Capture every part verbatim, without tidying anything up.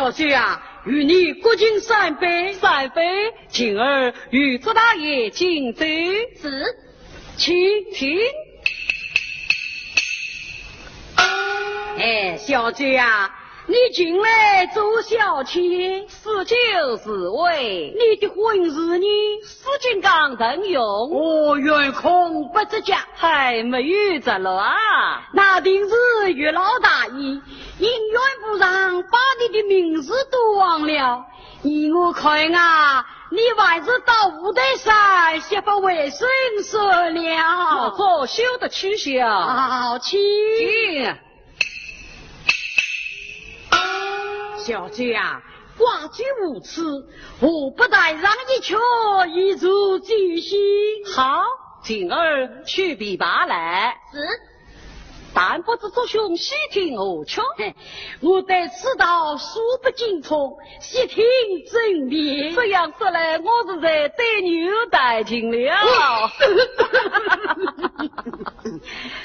小姐啊，与你各敬三杯。三杯。今儿与祝大爷敬酒。是。请。请。哎，小姐啊，你近来做小妾，是酒是围？你的婚事呢？四金刚曾用。哦，圆空不值钱。嗨，没有着落啊。那定是月老大爷，姻缘簿上把你的名字都忘了。依我看啊，你还是到五台山学法为僧算了。我早休得取消。好，请。请。小姐啊，挂酒无此，何不台上一曲，以助酒兴？好，今儿取琵琶来。是。但不知祝兄喜听何曲？嘿，我对此道素不精通，悉听尊便。这样说来，我是在对牛弹琴了。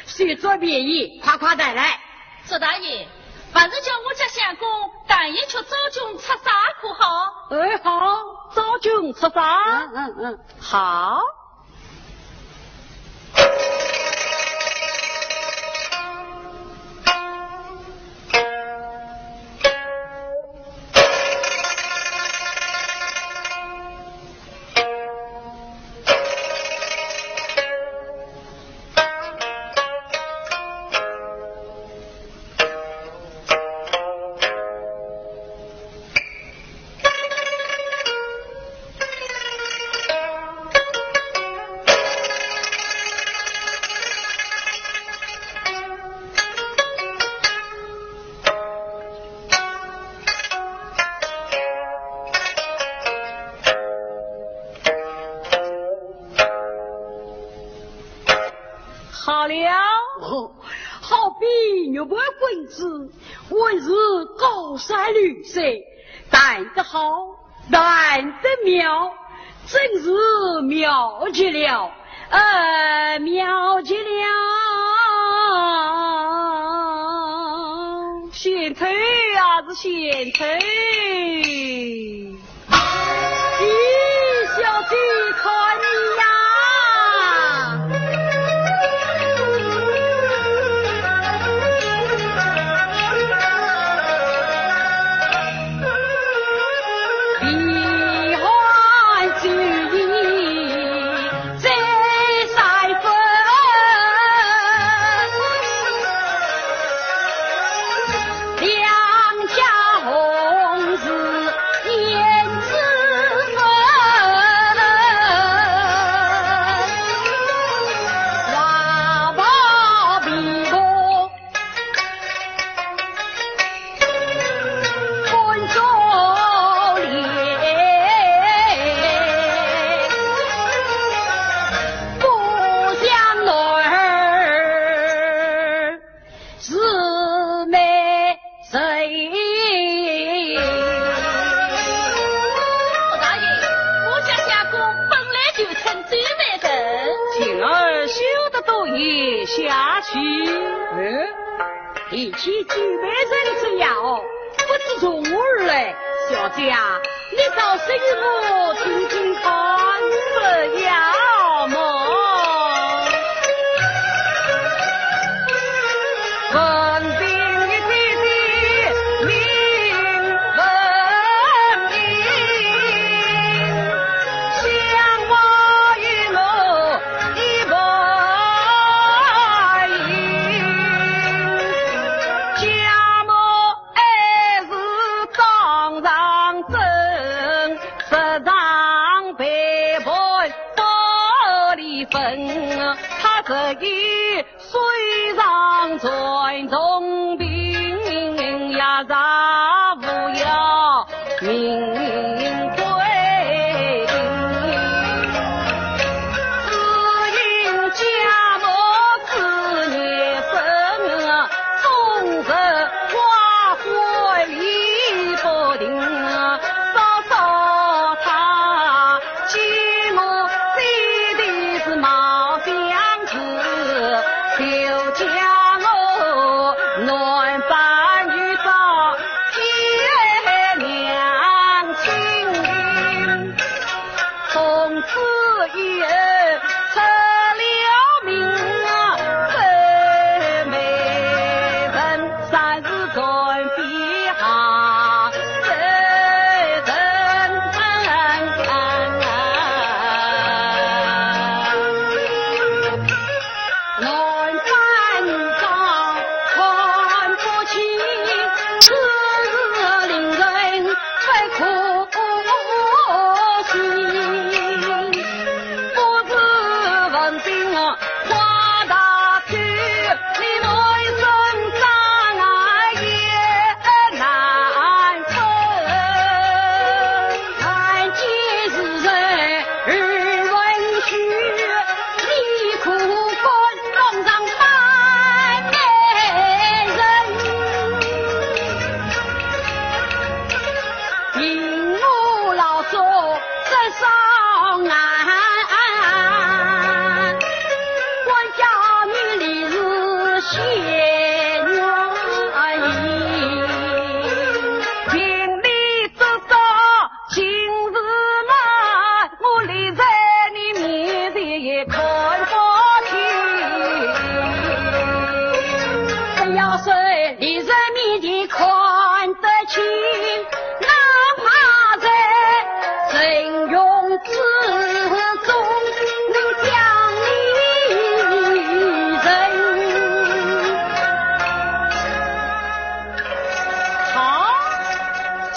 休做便宜，快快带来。祝大爷，还是叫我家相公弹一曲昭君出塞可好？哎，好，昭君出塞。嗯，嗯，嗯。好。好了。哦，好比玉盘滚珠，还是高山流水，弹得好，弹得妙，真是妙极了，呃，妙极了。仙头啊，是仙头。 咦，小姐看你呀！大爷，我家相公本来就称赞美人。今儿休得多言下去。哎，提起赞美人之要，不知从何而来？小姐啊，你倒说与我听听看。这要么。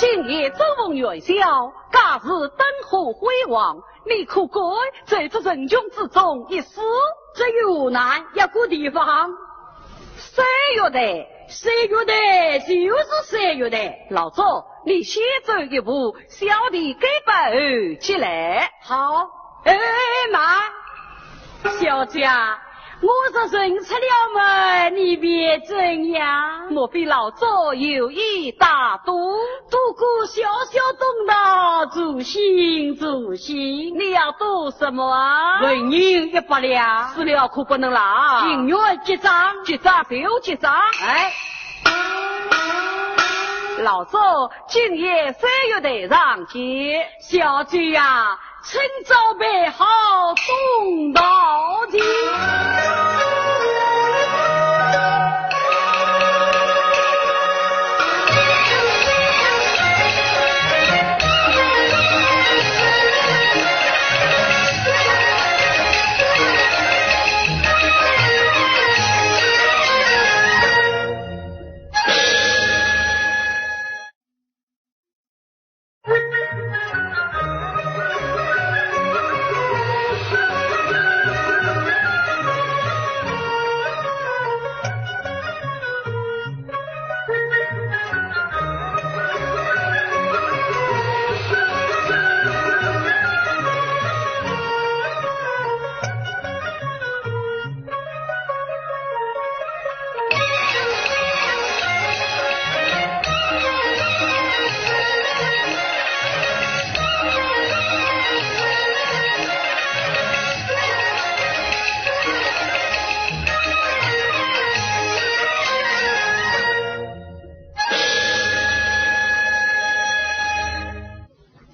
今夜周凤元宵，假使灯火辉煌，你可敢在这人群之中一试？这有难，一个地方。三月台。三月台，就是三月台。老祝，你先走一步，小弟跟班后即来。好。哎，慢。 小姐，我若认出了么，你便怎样？莫非老祝有意打赌？赌个小小东道，助兴助兴。你要赌什么啊？纹银一百两。输了可不能啦。情愿结账。结账就结账。哎。老祝，今夜三月台上见。小姐呀， 请早备好东道的。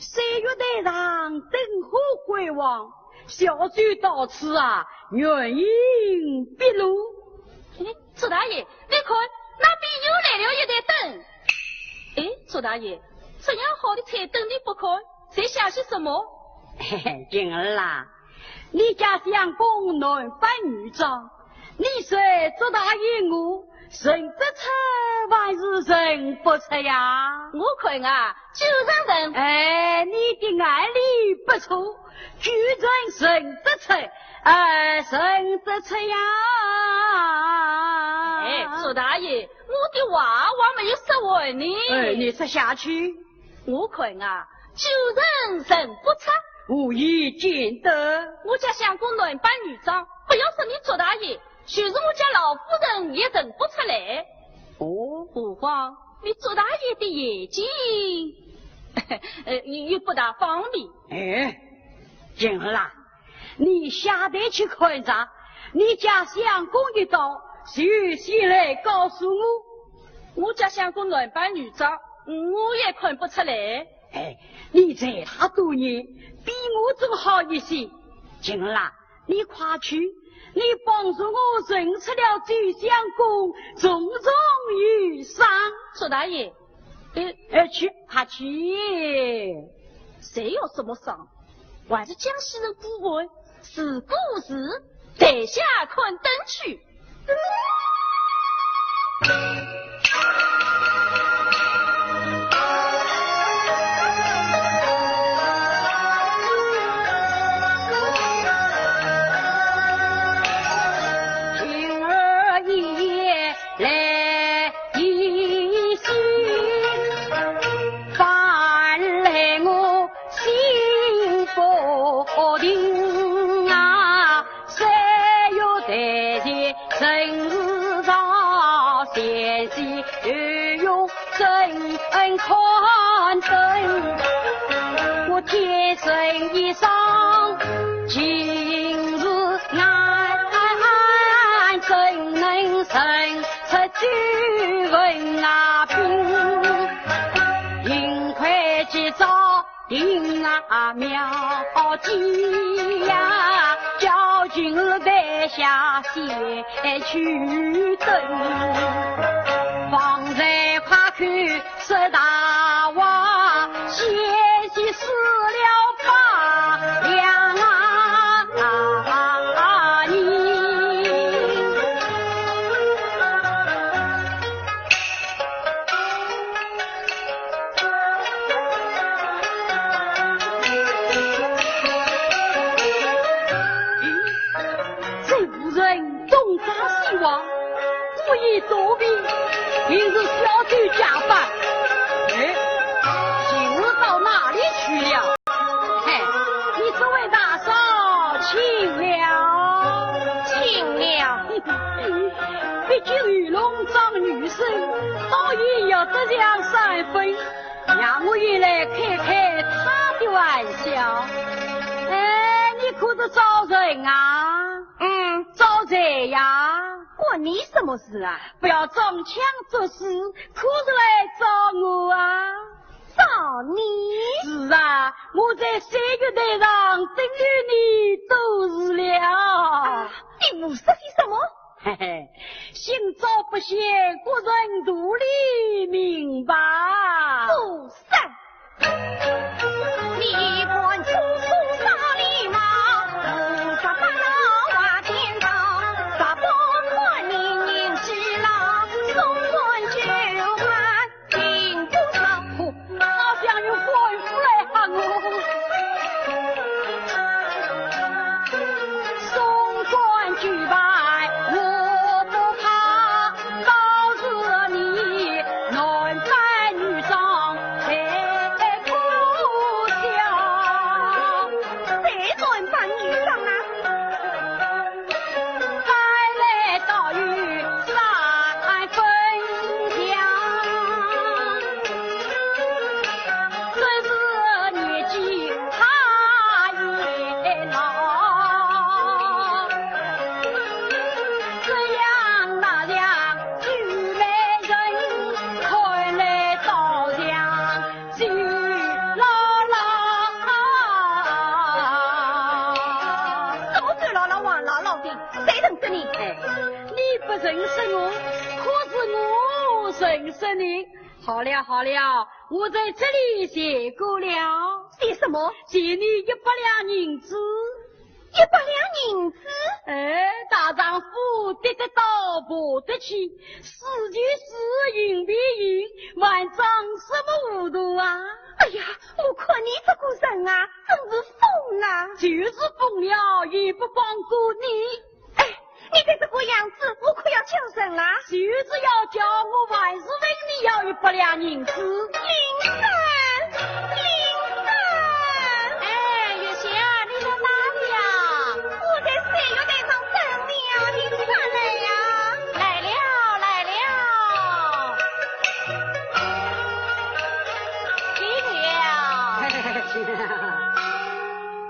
三月台上灯火辉煌，小姐到此啊，原形毕露。哎，祝大爷，你看，那边又来了一台灯。哎，祝大爷，这样好的彩灯你不看，在想些什么？嘿嘿，金儿啊，你家相公男扮女装， 你说祝大爷我认得出还是认不出呀？我看啊，就认认。哎，你的眼力不错，居然认得出，哎，认得出呀。哎，祝大爷，我的话还没有说完呢。哎，你说下去。 我看啊，就认认不出。何以见得？我家相公男扮女装，不要说你祝大爷，就是我家老夫人也认不出来。哦。何况你祝大爷的眼睛，呃，又不大方便。哎，金儿啊， 你下台去看着，你家相公一到，就先来告诉我。我家相公男扮女装，我也看不出来。哎，你在他多年，比我总好一些。金儿啊，你快去，你帮助我认出了周相公，重重有赏。祝大爷，呃，呃，去，快去。谁有什么赏？ 还是江西人古话，是故事，台下看灯去。今儿一夜来一醒，翻来我 心不定啊，三月台前人是少，前些有人看灯。我贴身衣裳尽是暗，怎能认出周文啊兵？幸亏今朝 定啊妙计呀，叫金儿台下先去等。方才夸口说大话，险些失了百两啊！肚皮，平日小酒加饭。哎，平日到哪里去了？嘿，你这位大嫂请了。请了。毕竟女郎长女生，倒也要得上三分，让我也来开开她的玩笑。哎，你可是找人啊？嗯，找谁呀？关你什么事啊？不要装腔作势，可是来找我啊？找你？是啊，我在三月台上等了你多时了。啊，你胡说些什么？嘿嘿，心照不宣，各人肚里明白。不善。你看祖宗打礼嘛，菩萨打了瓦天堂，啥不看你年纪了，送官就官，并不上。好像有官府来喊我。送官就拜我不怕，保是你男扮女装在故乡。谁男扮女装啊？ 白来倒有三分香，只是年纪他也老，这样那样，有美人看来倒像 周老老。什么周老老、王老老的？谁认识你？哎，你不认识我，可是我认识你。好了好了，我在这里谢过了。谢什么？谢你一百两银子。 一百两银子？哎，大丈夫跌得倒爬得起，是就是，行便行，还装什么糊涂啊？哎呀，我看你这个人啊，真是疯啊！就是疯了，也不放过你。哎，你再这个样子，我可要叫人了。就是要叫，我还是问你要一百两银子。林三，林三。哎，月香，你在哪里呀？我在三月台上等你啊，你快来呀！来了，来了。进了。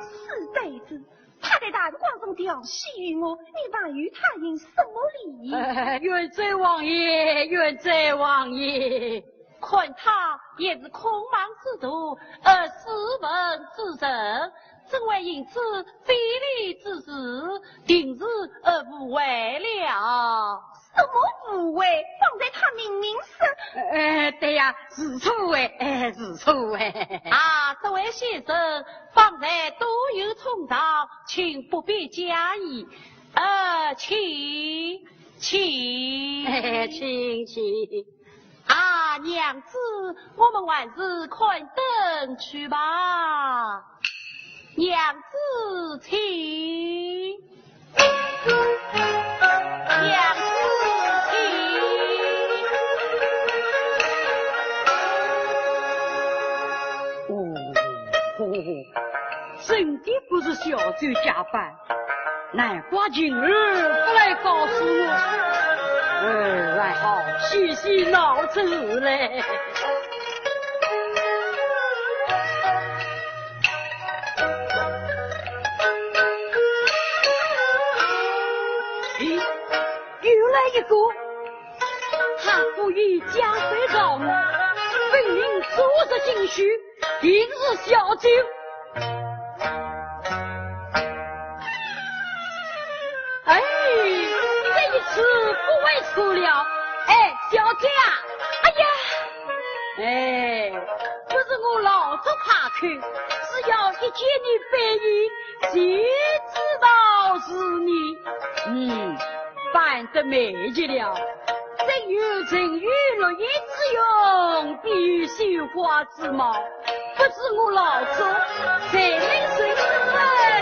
死呆子，他在大庭广众调戏于我，你还与他行什么礼？哎，冤罪枉也，冤罪枉也。 看他也是孔孟之徒，呃，斯文之人，怎会行此非礼之事，定是，呃，误会了。什么误会？方才他明明是……哎，对呀，是错误会，哎，是错误会。啊，这位先生，方才多有冲撞，请不必加意。呃，请，请。哎，请，请。 啊，娘子，我们还是看灯去吧。娘子，请。娘子，请。哦，真的不是小周假扮。 难怪晴儿不来告诉我，呃，还好，许仙闹出事来。咦，又来一个！他故意假扮道士，分明昨日进修，定是小周。 哎，这一次不会错了。哎，小姐啊，哎呀，哎，不是我老祝怕丑，只要一见你背影，就知道是你。嗯，扮得美极了。 真有沉鱼落雁之容，闭月羞花之貌。不知我老祝，谁能承认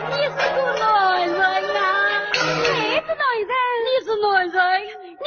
你是个男人啊？谁是男人？你是男人，你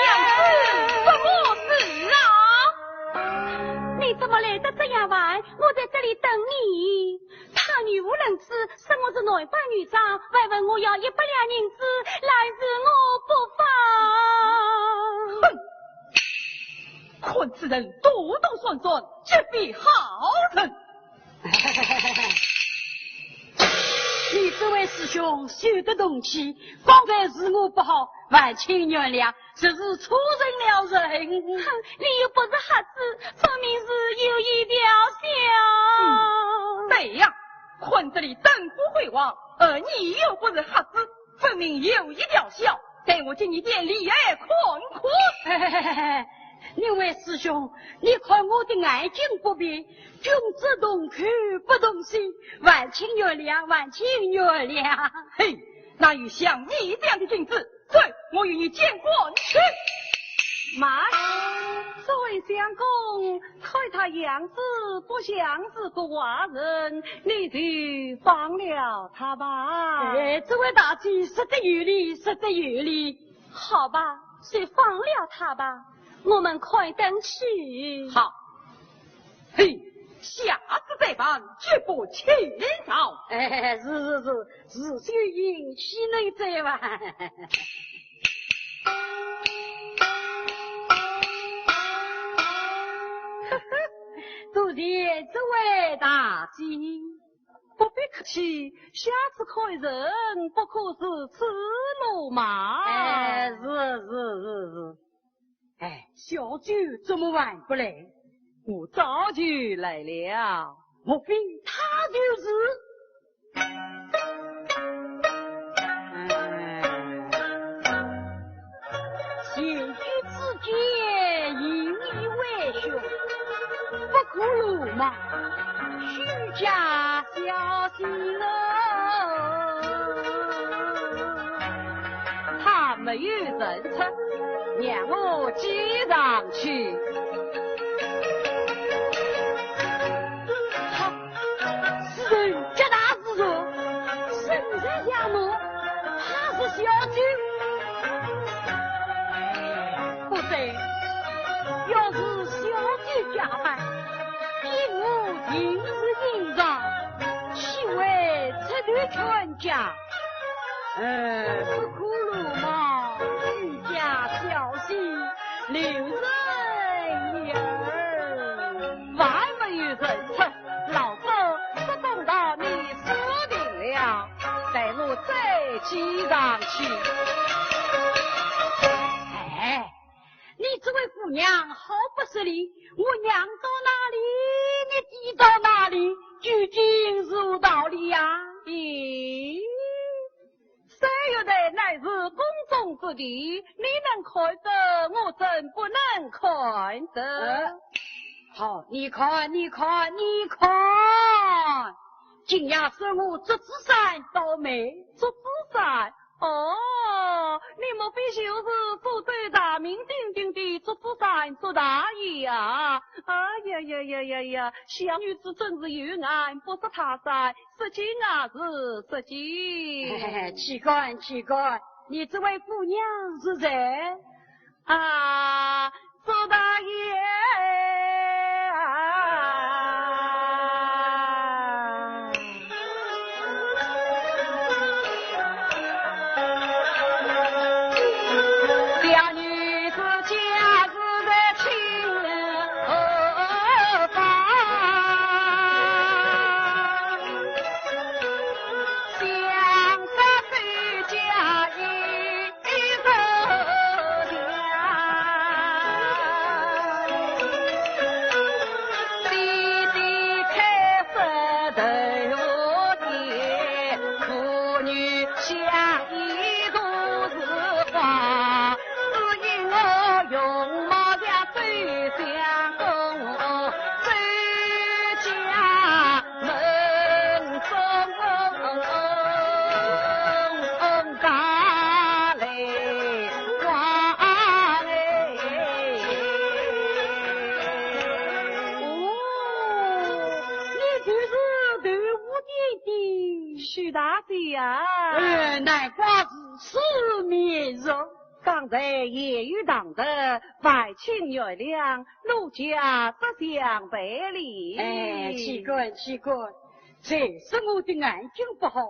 娘子，什么事啊？你怎么来得这样晚？我在这里等你。他语无伦次，说我是男扮女装，还问我要一百两银子，拦住我不放。哼！看此人躲躲闪闪，绝非好人。你这位师兄休得动气，方才是我不好，还请原谅，只是错认了人。哼，你又不是瞎子，分明是有意调笑。嗯，对呀，看这里灯火辉煌，而你又不是瞎子，分明有意调笑，待我给你点厉害看看。嘿嘿嘿嘿，那位师兄，你看我的眼睛不便，君子动口不动心，还请原谅，还请原谅。嘿，哪有像你这样的君子？走，我与你见官去。慢，这位相公，看他样子不像是个坏人，你就放了他吧。哎，这位大姐说得有理，说得有理。好吧，就放了他吧，我们看灯去。好。嘿，下次再办，绝不轻饶。哎，是是是，事先应许你再办。多谢这位大姐。不必客气，下次看人不可如此鲁莽。哎，是是是是。哎，小九怎么还不来？我早就来了。莫非他就是？哎，前车之鉴，引以为戒，不可鲁莽，须加小心哦。他没有认出，让我记上去。好，此人脚大如蛇，身材像马，怕是小九。不对，要是小九假扮，一副银子印章，岂会出头全家？哎，不可鲁莽，须加小心，留神一二。还没有认出，老夫不公道，你死定了，待我再记上去。哎，你这位姑娘好不识礼，我让到哪里，你抵到哪里，究竟是何道理呀？咦，三月台乃是公众之地，你能看得，我怎不能看得？呃，好，你看，你看，你看，今夜说我祝枝山倒霉。祝枝山？哦，你莫非就是苏州大名鼎鼎的祝枝山祝大爷呀？哎呀呀呀呀呀，小女子真是有眼不识泰山，失敬啊是失敬。嘿嘿嘿，岂敢，岂敢，你这位姑娘是谁？啊，祝大爷啊！姐呀，呃，难怪如此面熟。刚才言语唐突，还请原谅，奴家不想赔礼。哎，岂敢，岂敢，这是我的眼睛不好，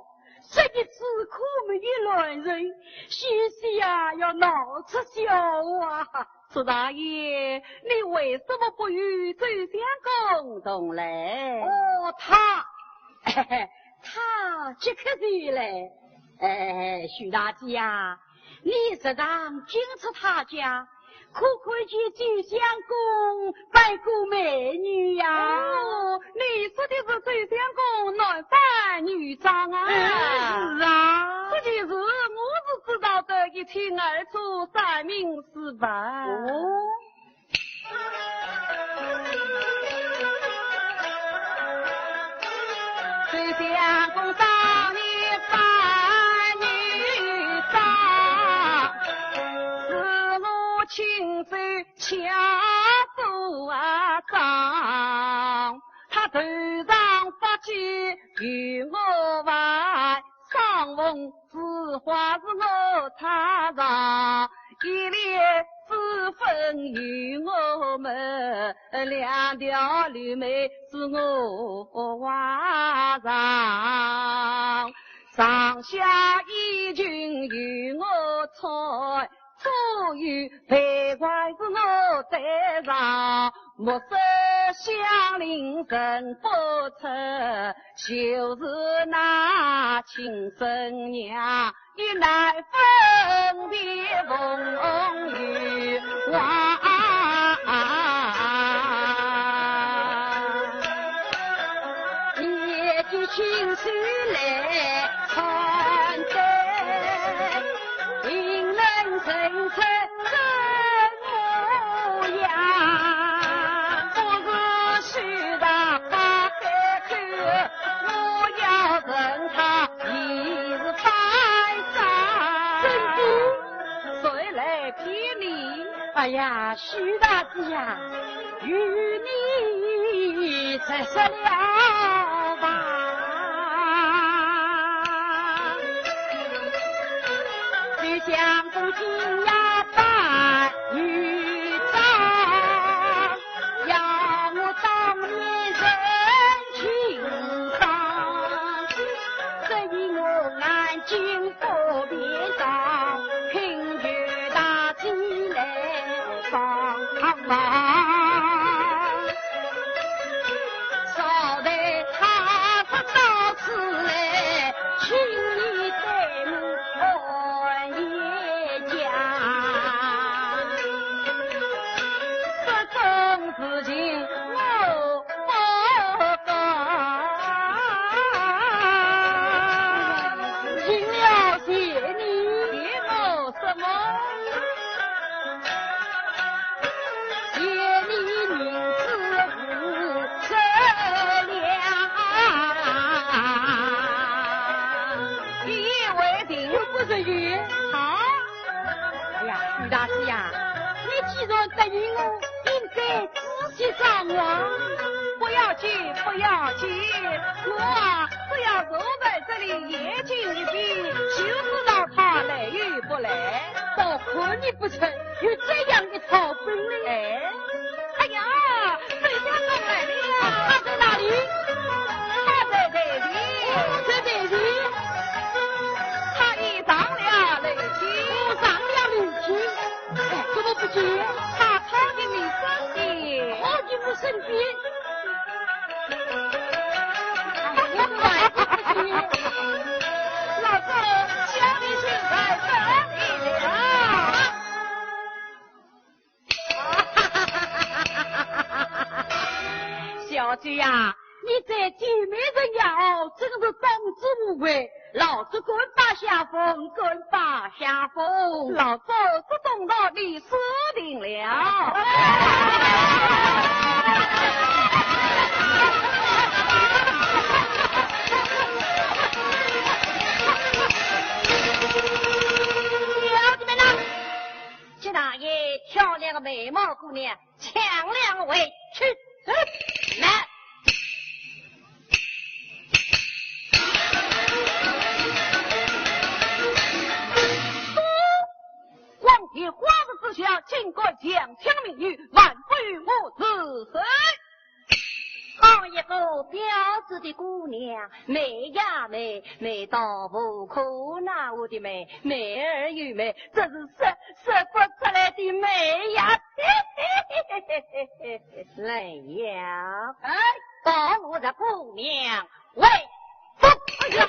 这一次可没有乱人，险些呀要闹出笑话。 苏大爷，你为什么不与周相公同来？哦，他，他这个人嘞，哎，许大姐呀，你时常进出他家，可看见周相公摆过美女呀？哦，你说的是周相公男扮女装啊？哎，是啊。这件事我是知道的，一清二楚，三明 是吧？哦。周相公少年扮女装，是我亲手巧做啊妆。他头上发髻由我挽，双凤 珠花是我插上，一粒珠粉由我抹，两条柳眉是我画上，上下衣裙由我穿，左右配环是我戴上， 目色相令认不出，就是那亲生娘，也难分辨凤与凰。你的亲手来穿戴，定能认出 真模样。不是许大爷开口，我要认他，你是白痴。真的？谁来骗你？哎呀，许大姐呀，与你直说了吧。 周相公今夜扮女装，要我当面认亲生，只因我眼睛不便长，贫穷大姐来帮忙。 少待他不到此来，请你对我安一讲。这种事情我不敢。应了谢你。谢我什么？ 谢你明知无知了。一言为定。不是也。好。哎呀，许大姐呀，你既然答应我，应该仔细商量。不要紧，不要紧，我啊，只要坐在这里眼睛一闭，就知道他来与不来。倒看你不成。 有这样一套本领。哎，哎呀，周相公来了。他在哪里？他在台里。在台里。他已上了楼梯。哦，上了楼梯。哎，怎么不见？他靠近你身边。靠近我身边。 老祖，小弟就在这里了。小姐呀，你这救美人呀，真是当之无愧。 老祖甘拜下风，甘拜下风。老祖，这东道理说定了。小姐们呐，这大爷漂亮的美貌姑娘，抢了回去。来。女，万不与我私会。好一个标致的姑娘，美呀美，美到无可奈何的美，美而又美，这是说，说不出来的美呀。来呀，哎，把我这姑娘喂，哎呀！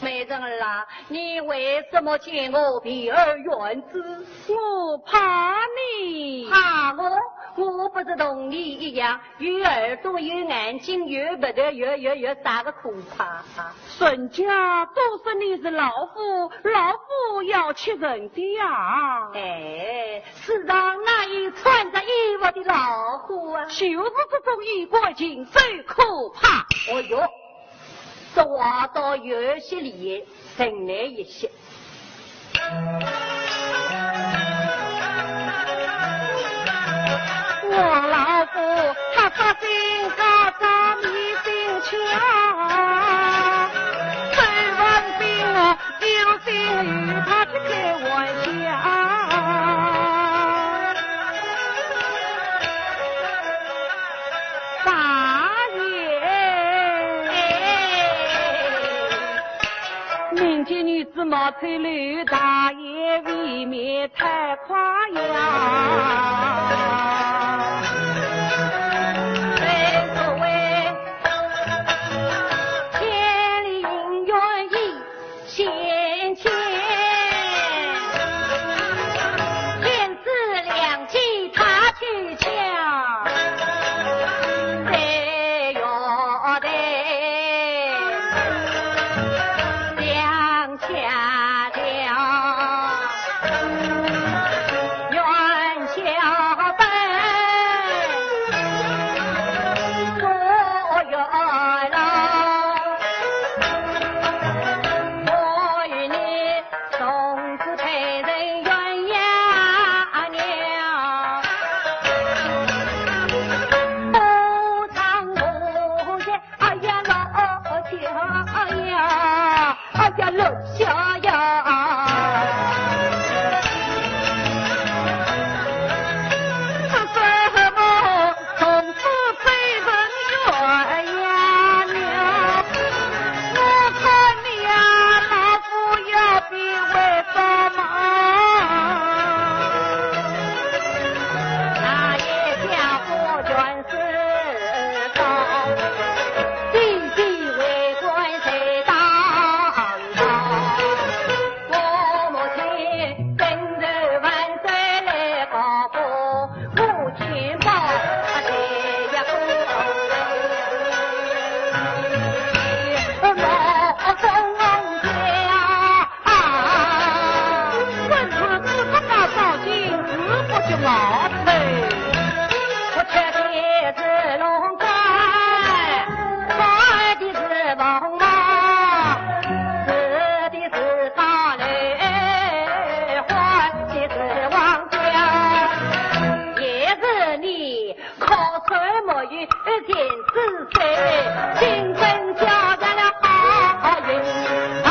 美人儿啊，你为什么见我避而远之？我怕你。怕我？我不是同你一样，有耳朵、有眼睛、有鼻头、有，有，有啥个可怕啊？人家都说你是老虎，老虎要吃人的呀。哎，世上哪有穿着衣服的老虎啊？就是这种衣冠禽兽可怕。哦哟， 这话倒有些理，神来一些。我老虎他发性高招迷心窍，周文宾啊，有心与他去开玩笑。大爷。民间女子貌丑陋，大爷未免太夸耀。正所谓千里姻缘一 线牵，天子良计他去巧，对呀对，两家调，冤家本，我冤了。 我与你从此配成鸳鸯鸟，不唱无言，哎呀，老天，哎呀，哎呀，落下呀。是什么从此配成鸳鸯鸟？ 我看你呀，老虎要比为什么？那一家伙全是高，弟弟为官谁当高？我母亲跟着万岁来高歌。 我天宝，谁也不能。我中央家，啊，本是自家造型，自不及老头。我吃的是龙肝，卖的是凤毛，吃的是大雷，换的是王家，也是你 靠山没有一点子水，金针交上了好运啊！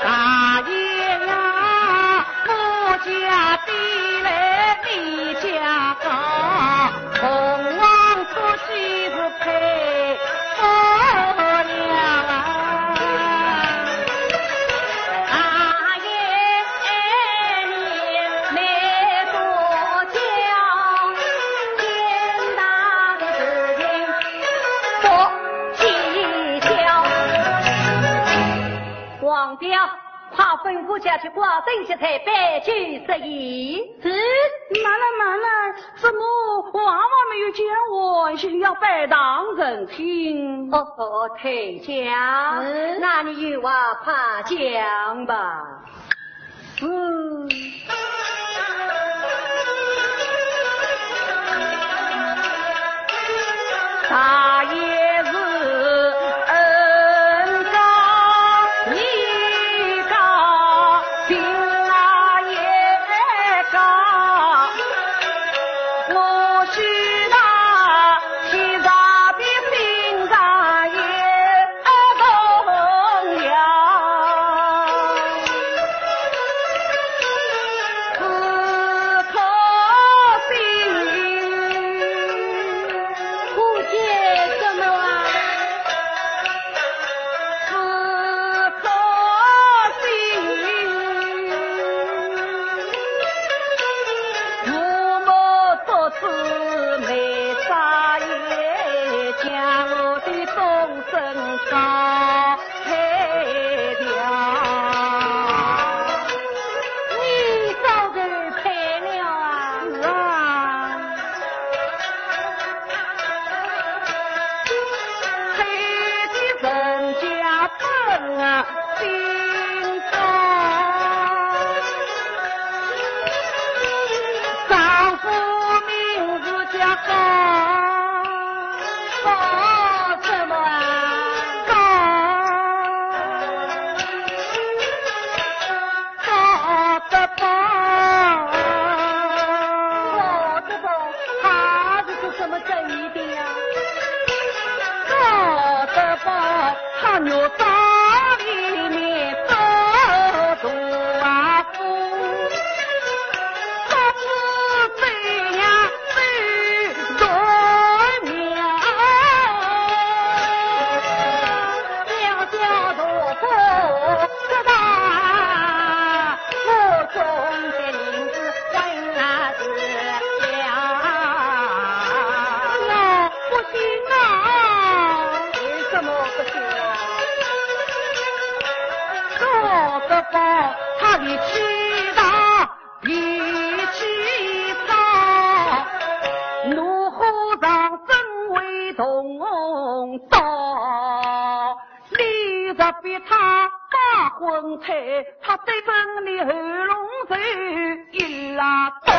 大爷呀，我家低来你家高， 凤凰出世是配鸳鸯啊！大爷表，快吩咐下去，挂灯结彩，摆酒设宴。是。慢来，慢来，怎么还没有讲完，先要拜堂成亲？哦，哦，退下。嗯。那你有话快讲吧。嗯。大爷是恩高义高，平啊也高，我是那西藏的平啊也 你早就配了啊。是啊。配的人家本啊心高，丈夫名字叫高。高什么啊？高。 高德宝。高德宝，他是做什么生意的呀？高德宝，他女大里面做大啊，不知怎样 那不行啊！为什么不行啊？高德宝他的气大， 脾气大，怒火上升为铜刀。你若逼他把婚退，他对准你喉咙就一拉刀。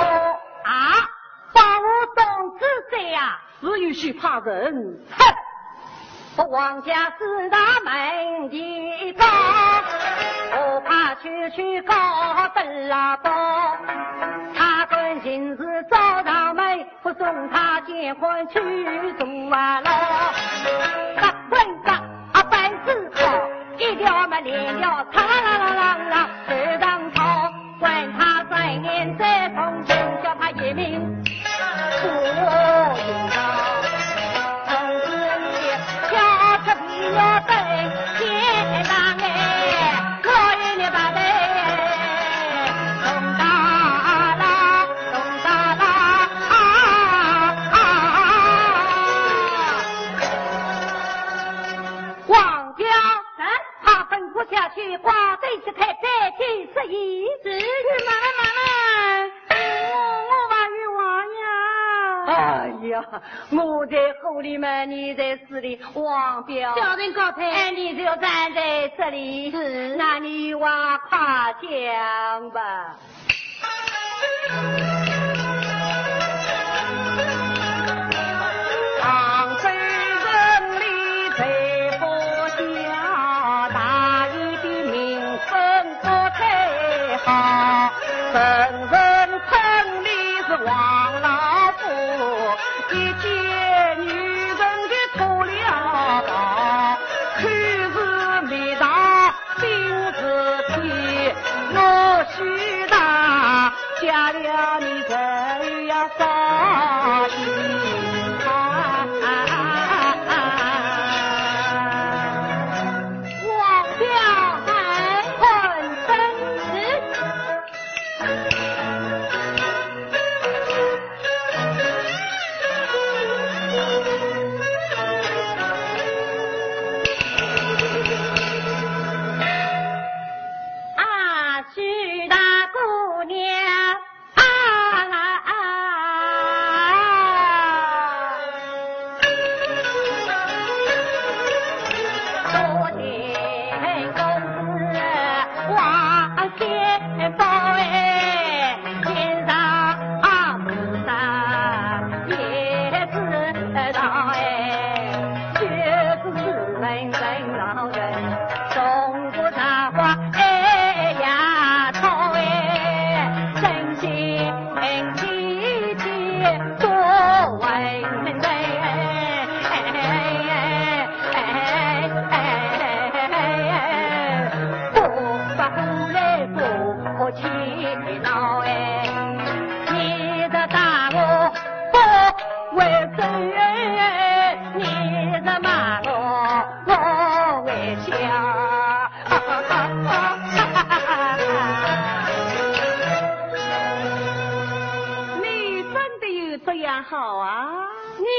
啊，把我当猪宰呀？ 是有些怕人。哼！皇家四大门第高，我怕区区高登拉高。他管人事找上门，不送他见官去坐啊牢。打棍打啊板子高，一条么连条，嚓啦啦啦啦啦，头上套。 管他三年再从军，叫他一命不用到。同志你跳出皮肉本，天上哎，我与你把对，咚哒啦，咚哒啦，啊，啊，啊。王彪。哎？ 他吩咐下去，挂灯结彩，摆酒设宴。是，慢慢，慢慢，我，我还有话呀。哎呀，我在火里嘛，你在水里，王彪。小人告退。哎，你就站在这里。是。那你有话快讲吧。 杭州城里谁不晓，大爷的名声不太好。人人称你是王老五，一见女人就脱了逃，口是蜜糖 心是甜，我许他嫁了你人要伤心啊。王彪，哎，很真实。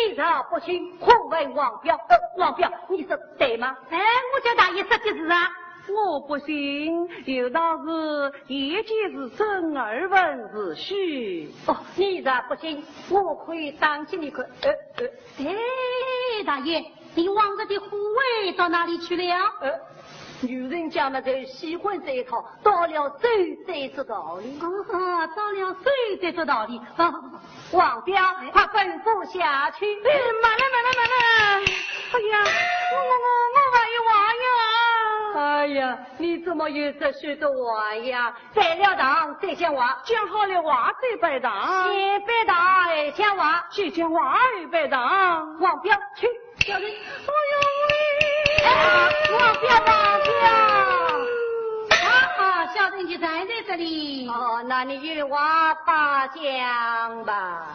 你若不信，可问王彪。呃，王彪，你说对吗？哎，我家大爷说的是啊。我不信，有道是眼见是真，耳闻是虚。哦，你若不信，我可以打给你看。呃，呃。哎，大爷，你往日的护卫到哪里去了？呃，女人家嘛，就喜欢这一套，到了手再说道理。啊，到了手再说道理。啊，王彪，快吩咐下去。哎，慢来，慢来，慢来。哎呀，我，我，我还有话呀。哎呀，你怎么有这许多话呀？拜了堂再讲话。讲好了话再拜堂。先拜堂后讲话。先讲话后拜堂。王彪，去。小人，哎呦喂！哎，王彪，王彪。啊，小人就站在这里。哦，那你有话把讲吧。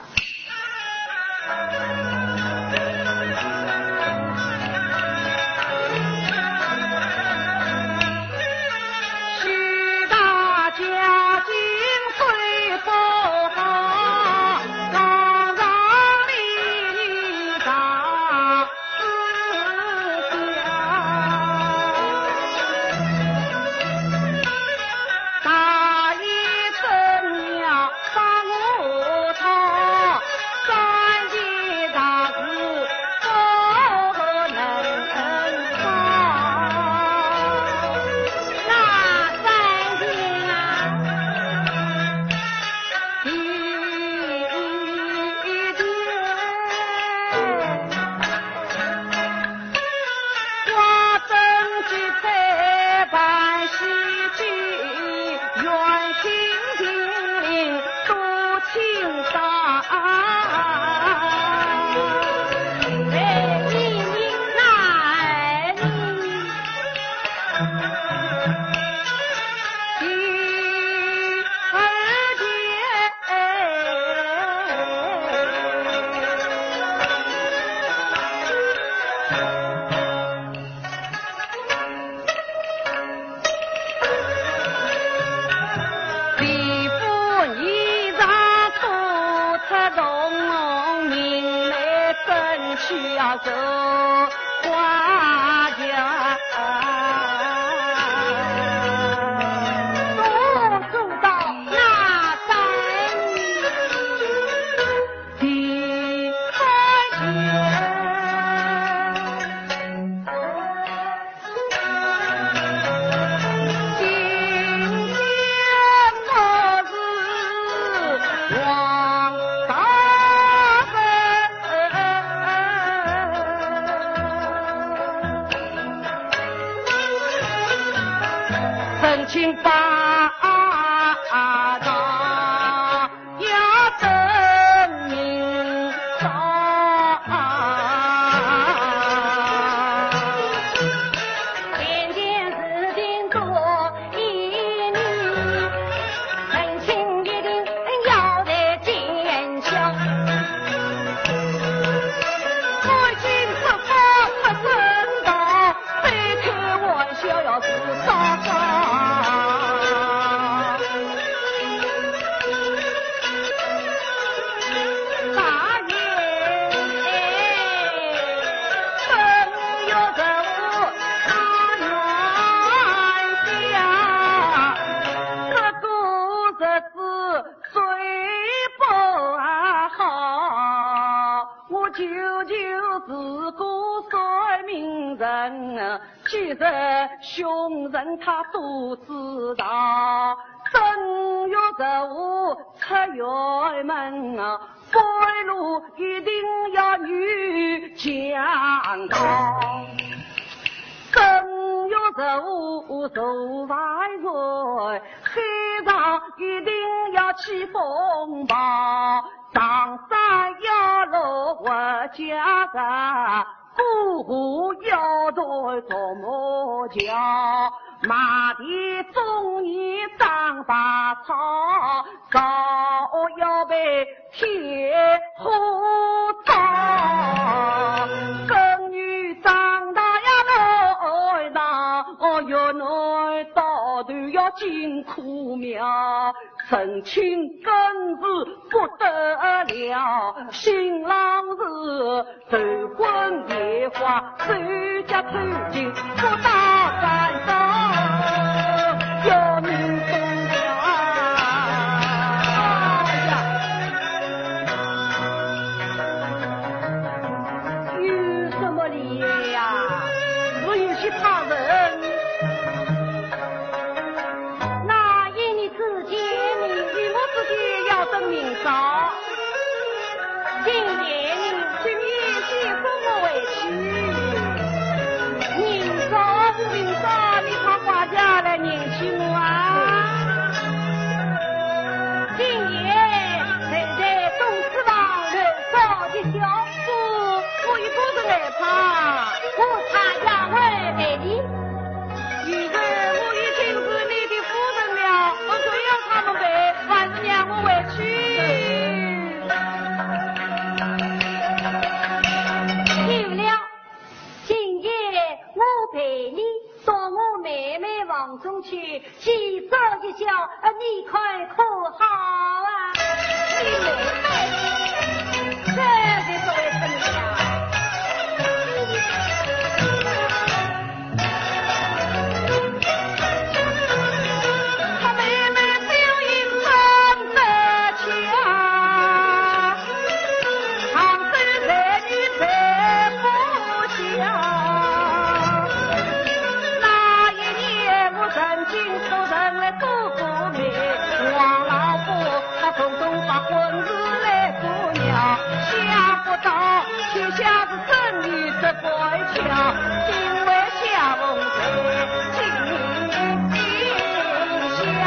不得了，新郎是头昏眼花，手脚抽筋，不打算走，要命动了。哎呀，有什么理由呀？我有些怕人。那依你 之见，你与我之间要等明朝。今夜你，今夜先送我回去。明朝是明朝，你快快点来迎接我啊！今夜站在东池塘楼高的小夫，我一个人害怕，我怕夜会被你 现在我已经是你的夫人了，我谁要他们陪，还是让我回去。有了，今夜我陪你到我妹妹房中去， 祭祝一宵，呃，你看可好啊？你妹妹，这是为什么呀？他妹妹表演真得巧，杭州才女才不巧。那一年我曾经 都成了姑姑命，王老伯他统统把婚事来作孽，想不到天下是真有这乖巧，因为相逢在今宵。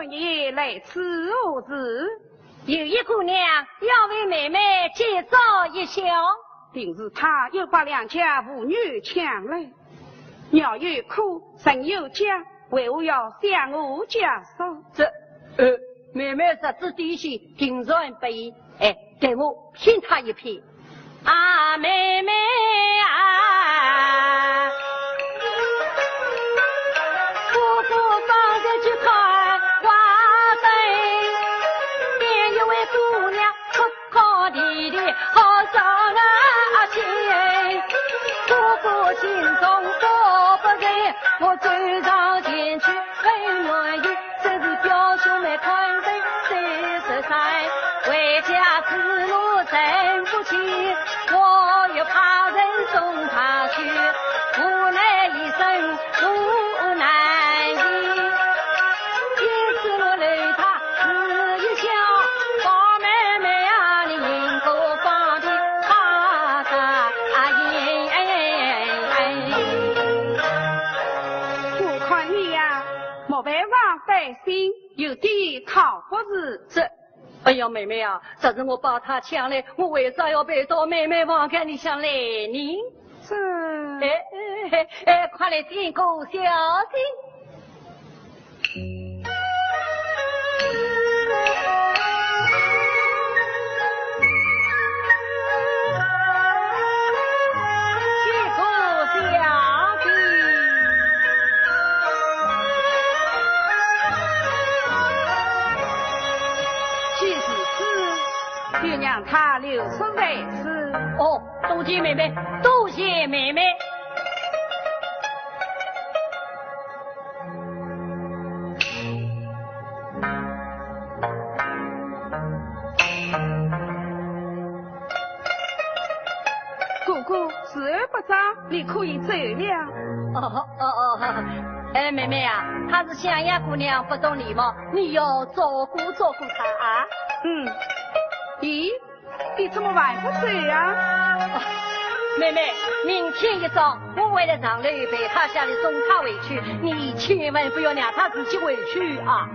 你来此何事？有一姑娘要为妹妹介绍一下。定是她又把良家妇女抢来，鸟有哭，人有叫，为何要向我解说？这，呃，妹妹日子低下，定然不易。哎，待我骗她一骗。 啊，妹妹啊，哥哥方才去看花灯，见一位姑娘哭哭啼啼，好伤啊心。哥哥心中多不忍，我走上前去问原因，只是表兄妹看灯三十三，回家之路真不 我又怕人送她去，无奈一声无奈意。因此我留她自己笑，宝妹妹啊，你因果报的好大因。我看你呀，莫非忘带心，有点靠不住。这 哎呀，妹妹啊，这是我把她抢来，我为啥要背到妹妹房间里向来呢？这……哎，哎，哎，快来见过小姐。见过小姐。 既如此，就让她留宿在此。哦，多谢妹妹，多谢妹妹。 哥哥，时候不早，你可以走了。哦，哦，哦，哎，妹妹啊，她是襄阳姑娘，不懂礼貌，你要照顾照顾她啊。嗯。咦，你怎么还不走啊？哦，妹妹，明天一早，我会来上楼陪她下来送她回去，你千万不要让她自己回去啊。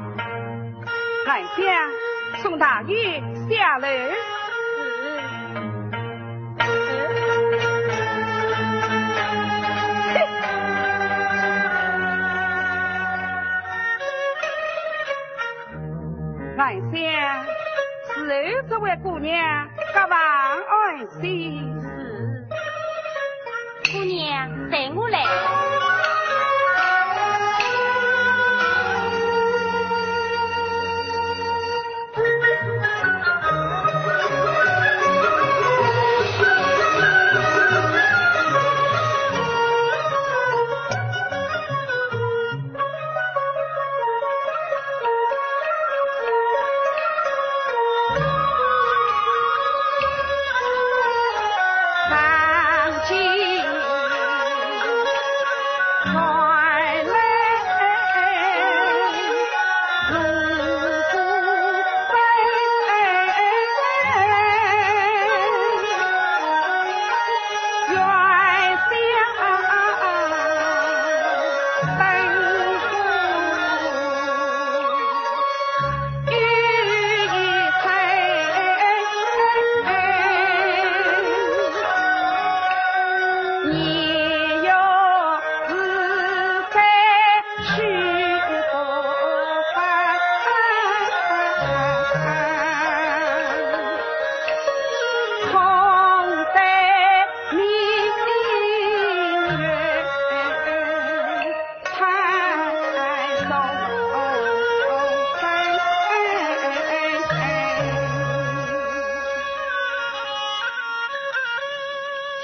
兰香，送大爷下楼。兰香，伺候这位姑娘，各房安歇。是。 姑娘，随我来。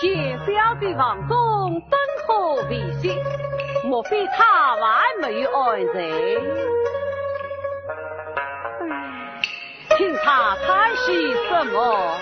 见小姐房中灯火微熄，莫非她还没有安睡？唉， 听她叹息什么？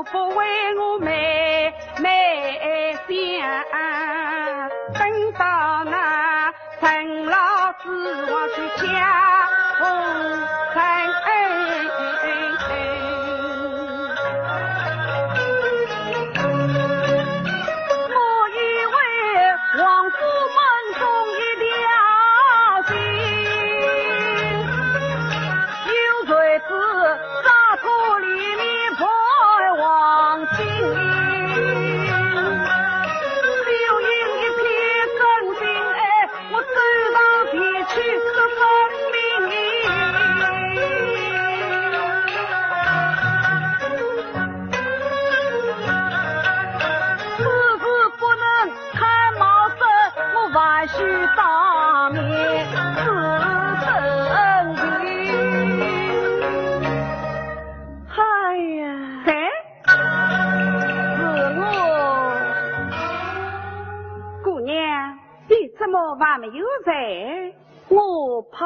不为我妹妹想，等到那陈老子我去嫁夫人。我以为王府门中一条情，有谁知 啥个里面不忘情，只有一片真情哎，我走上前去说分明。此事不能 看冒失，我万须当面自陈情。哎呀，谁？是我。姑娘，你怎么还没有睡？ 我怕。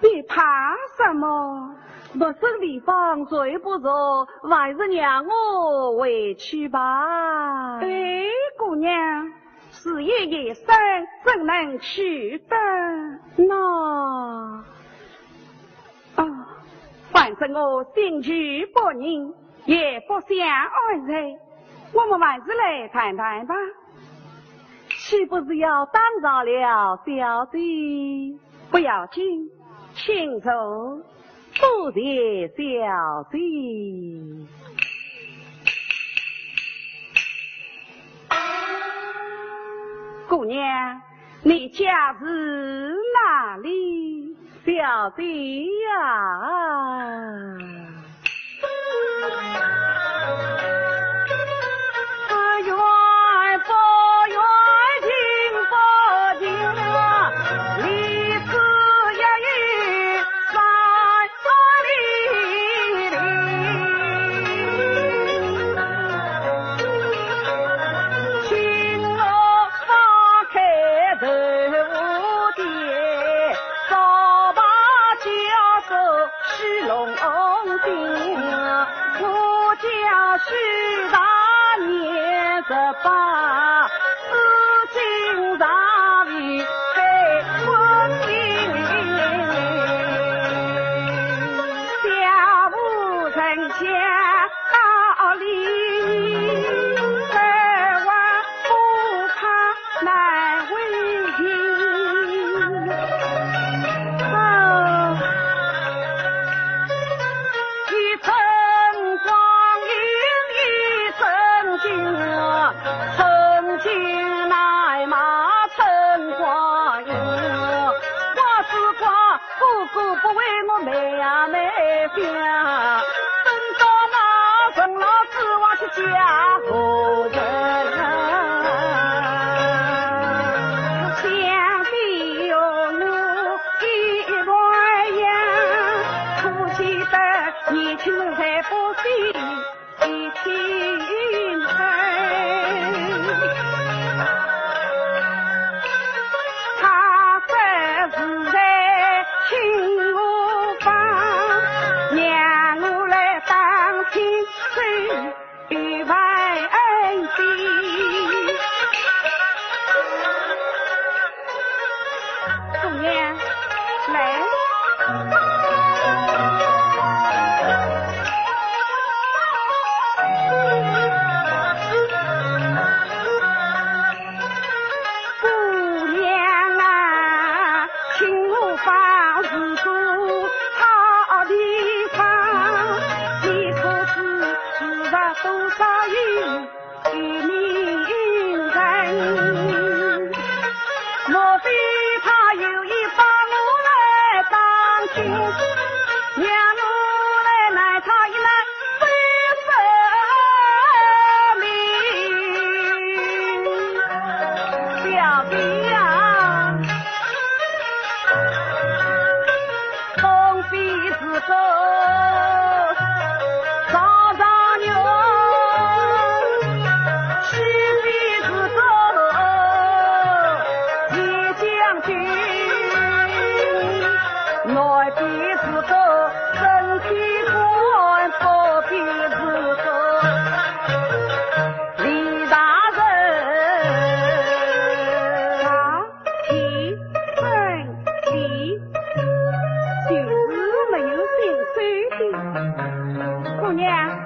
你怕什么？陌生地方睡不着，还是让我回去吧。哎，姑娘，时已夜深，怎能去得？那……哦，反正我心绪不宁， 也不想安睡，我们还是来谈谈吧。岂不是要打扰了小姐？不要紧，请坐，多谢小姐。姑娘， 你家住哪里？小姐呀。远不远，近不近啊，你是也有三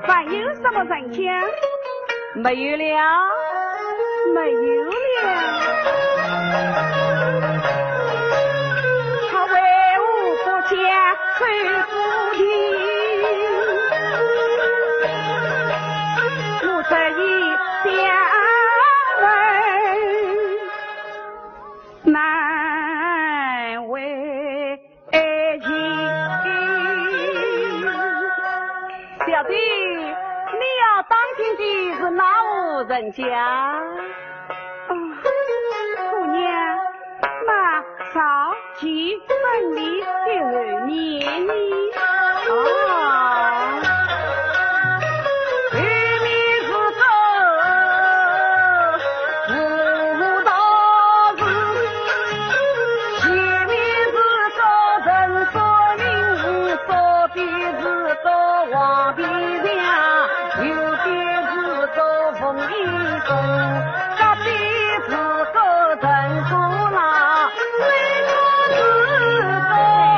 还有什么人家？没有了，没有了。他为何不讲这个情？我这一想问，难为 哎，小姐，你要打听的是哪户人家？哦，姑娘，那赵其分你的后面呢？哦。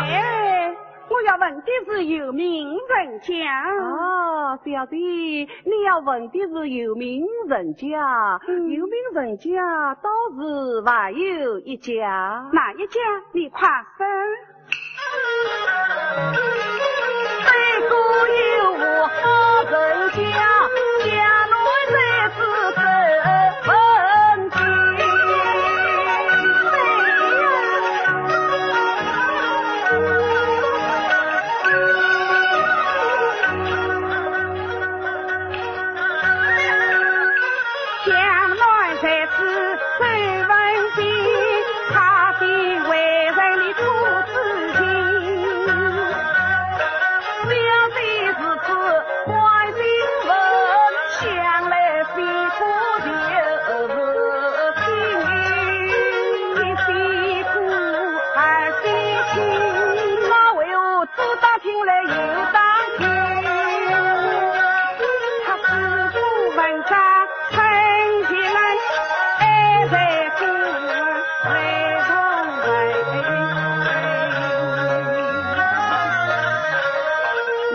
哎，我要问的是有名人家。哦，小姐，你要问的是有名人家。嗯。有名人家倒是还有一家。哪一家？你快说。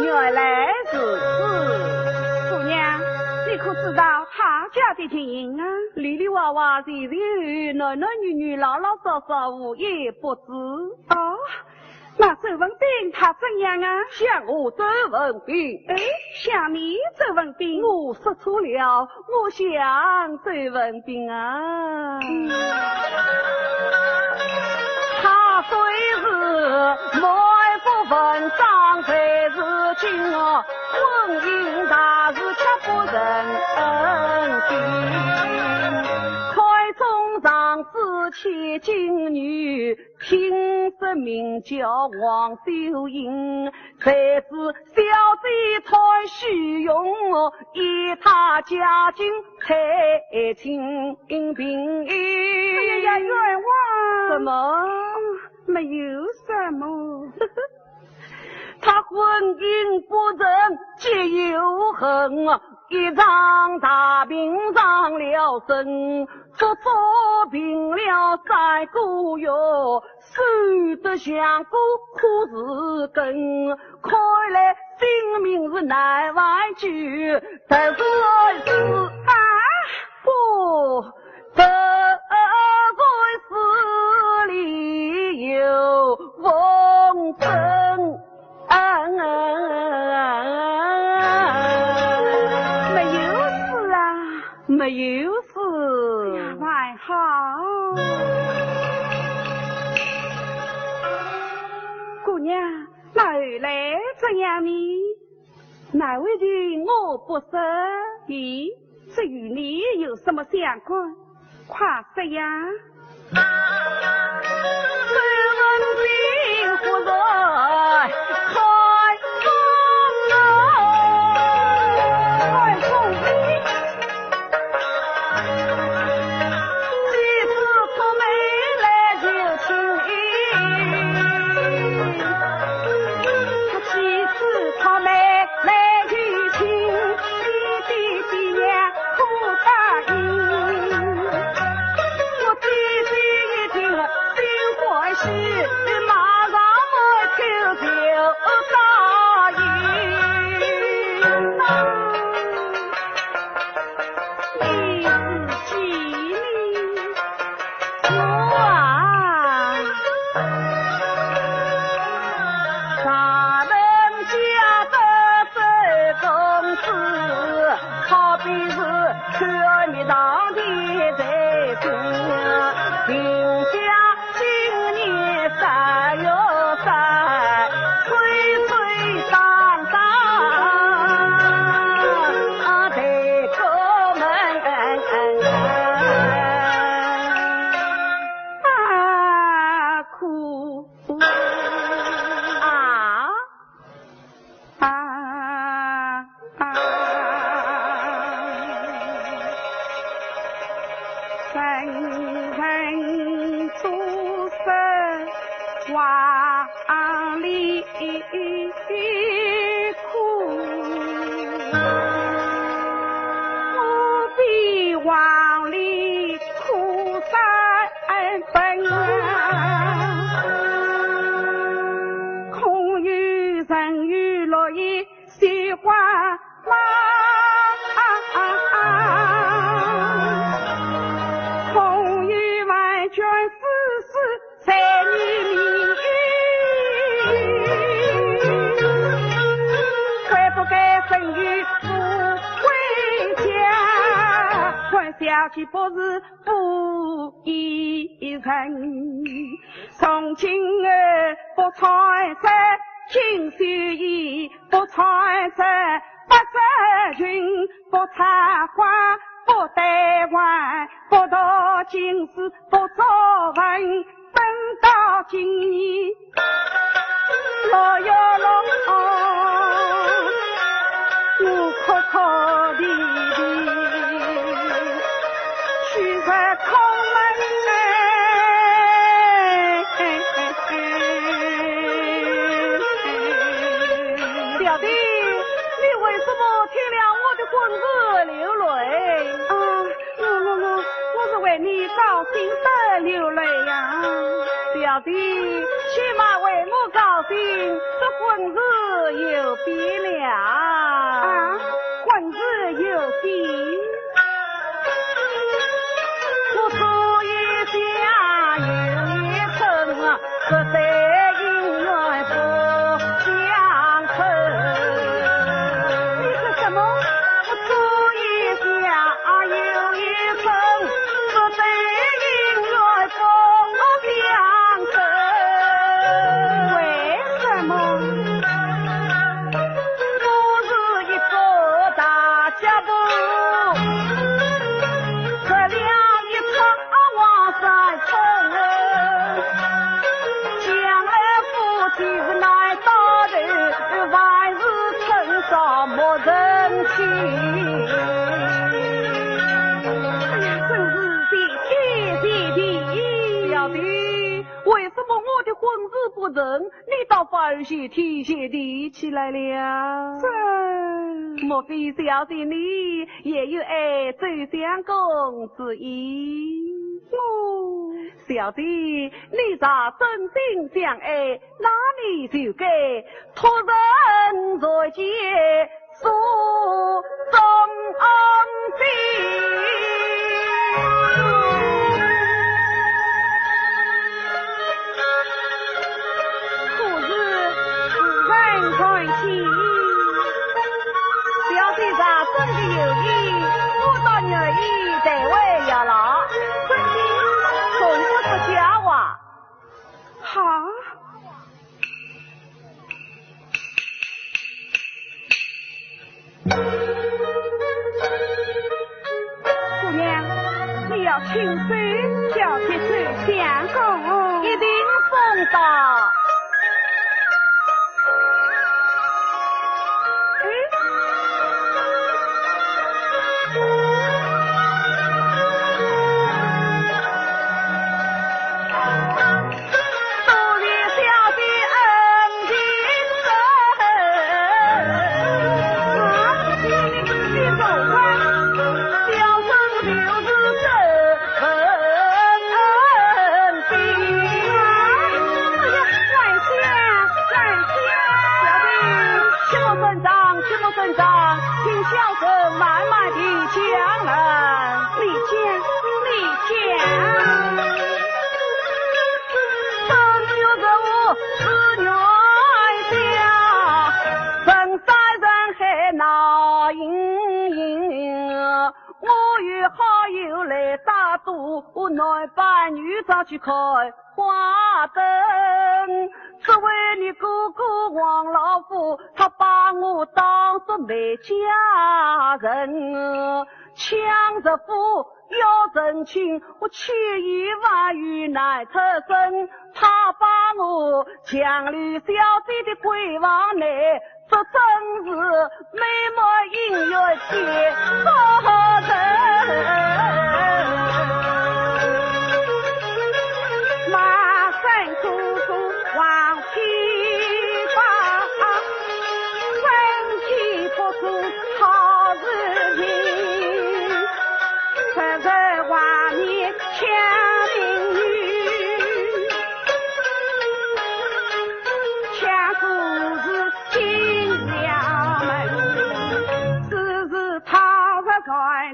原来如此。姑娘，你可知道他家的情形啊？里里外外，前前后后，男男女女，老老少少，无一不知。哦， 那周文宾他怎样啊？像我周文宾。哎，像你周文宾。我说错了，我像周文宾啊。嗯。他虽是满腹文章才是经哦，婚姻大事却不认定。看中上子千金女， 听说名叫王秀英，谁知小姐太虚荣，与他家境太清贫。哎呀呀，冤枉！什么？没有什么。 他婚姻不成结又恨，一场大病上了身，足足病了三个月，瘦得像个枯树根，看来性命是难挽救，但是啊，不 得罪是理由，奉承。没有事啊。没有事。哎呀，还好。姑娘，那后来怎样呢？ 难为情我不说。咦，这与你有什么相关？快说呀！啊，啊，啊，人人都说话里苦，我比黄鹂苦三分。空有人有落叶 雪花花，空有万卷诗书才女名。悔不该生于富贵家，还小姐不是 不依人。从今后不睬这金秀英，不睬这八色裙，不插花，不戴环，不读经书，不作文，等到今年 老爷老，我哭哭啼啼，去入空门哎。小弟，你为什么听了我的婚事流泪？啊， 我，我，我，我是为你高兴得流泪呀。小弟，且慢为我高兴，这婚事有变了。啊，婚事有变？我初一下有一春啊， 这对姻缘不相称。你说什么？我初一下有一春，这对姻缘不相称。为什么？我是一个大家婆，这两一春 往山峰，将来夫妻是难到头，万事春上莫成亲。哎呀，真是谢天谢地。小弟，为什么我的婚事不成，你倒反而谢天谢地起来了？这……莫非小弟你 也有爱周相公之意？我……小弟，你若真心相爱，那你就该托人传介诉宗亲。可是世人看清， 小姐若真的有意，我倒愿意代为效劳，真的从不说假话。好。姑娘，你要亲手交给周相公。一定送到。好友来打赌，男扮女装去看花灯。只为你哥哥王老虎，他把我当作媒家人。抢着富要成亲，我千言万语难出声。他把我强留小姐的闺房内， 这真是美满姻缘结好人。马上哥哥王七宝，身体不舒好事情，不是外面抢民女。 抢故事进了门，只是他日赶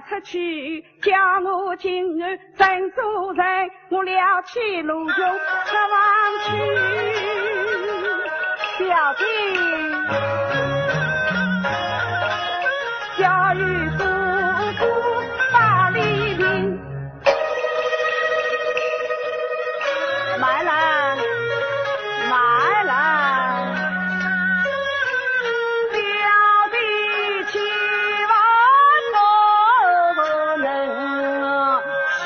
出去，叫我今日真做人，我了起路用十万去。小姐，小姐，哥哥把你领。 慢来，慢来。小弟千万不能许，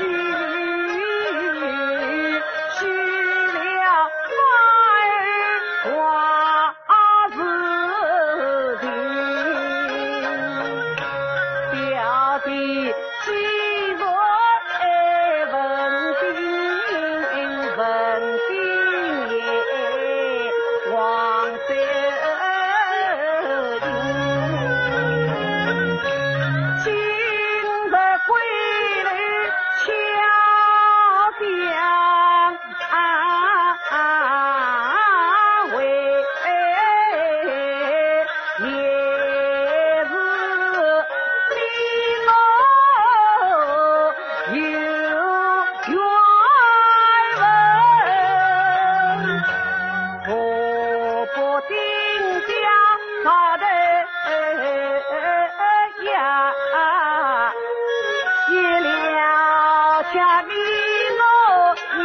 许了花儿花 事情。表弟既然问定，问定也望得定。今日归来巧想 啊，为也是你我有缘分，何不定下他的呀，也了下你我也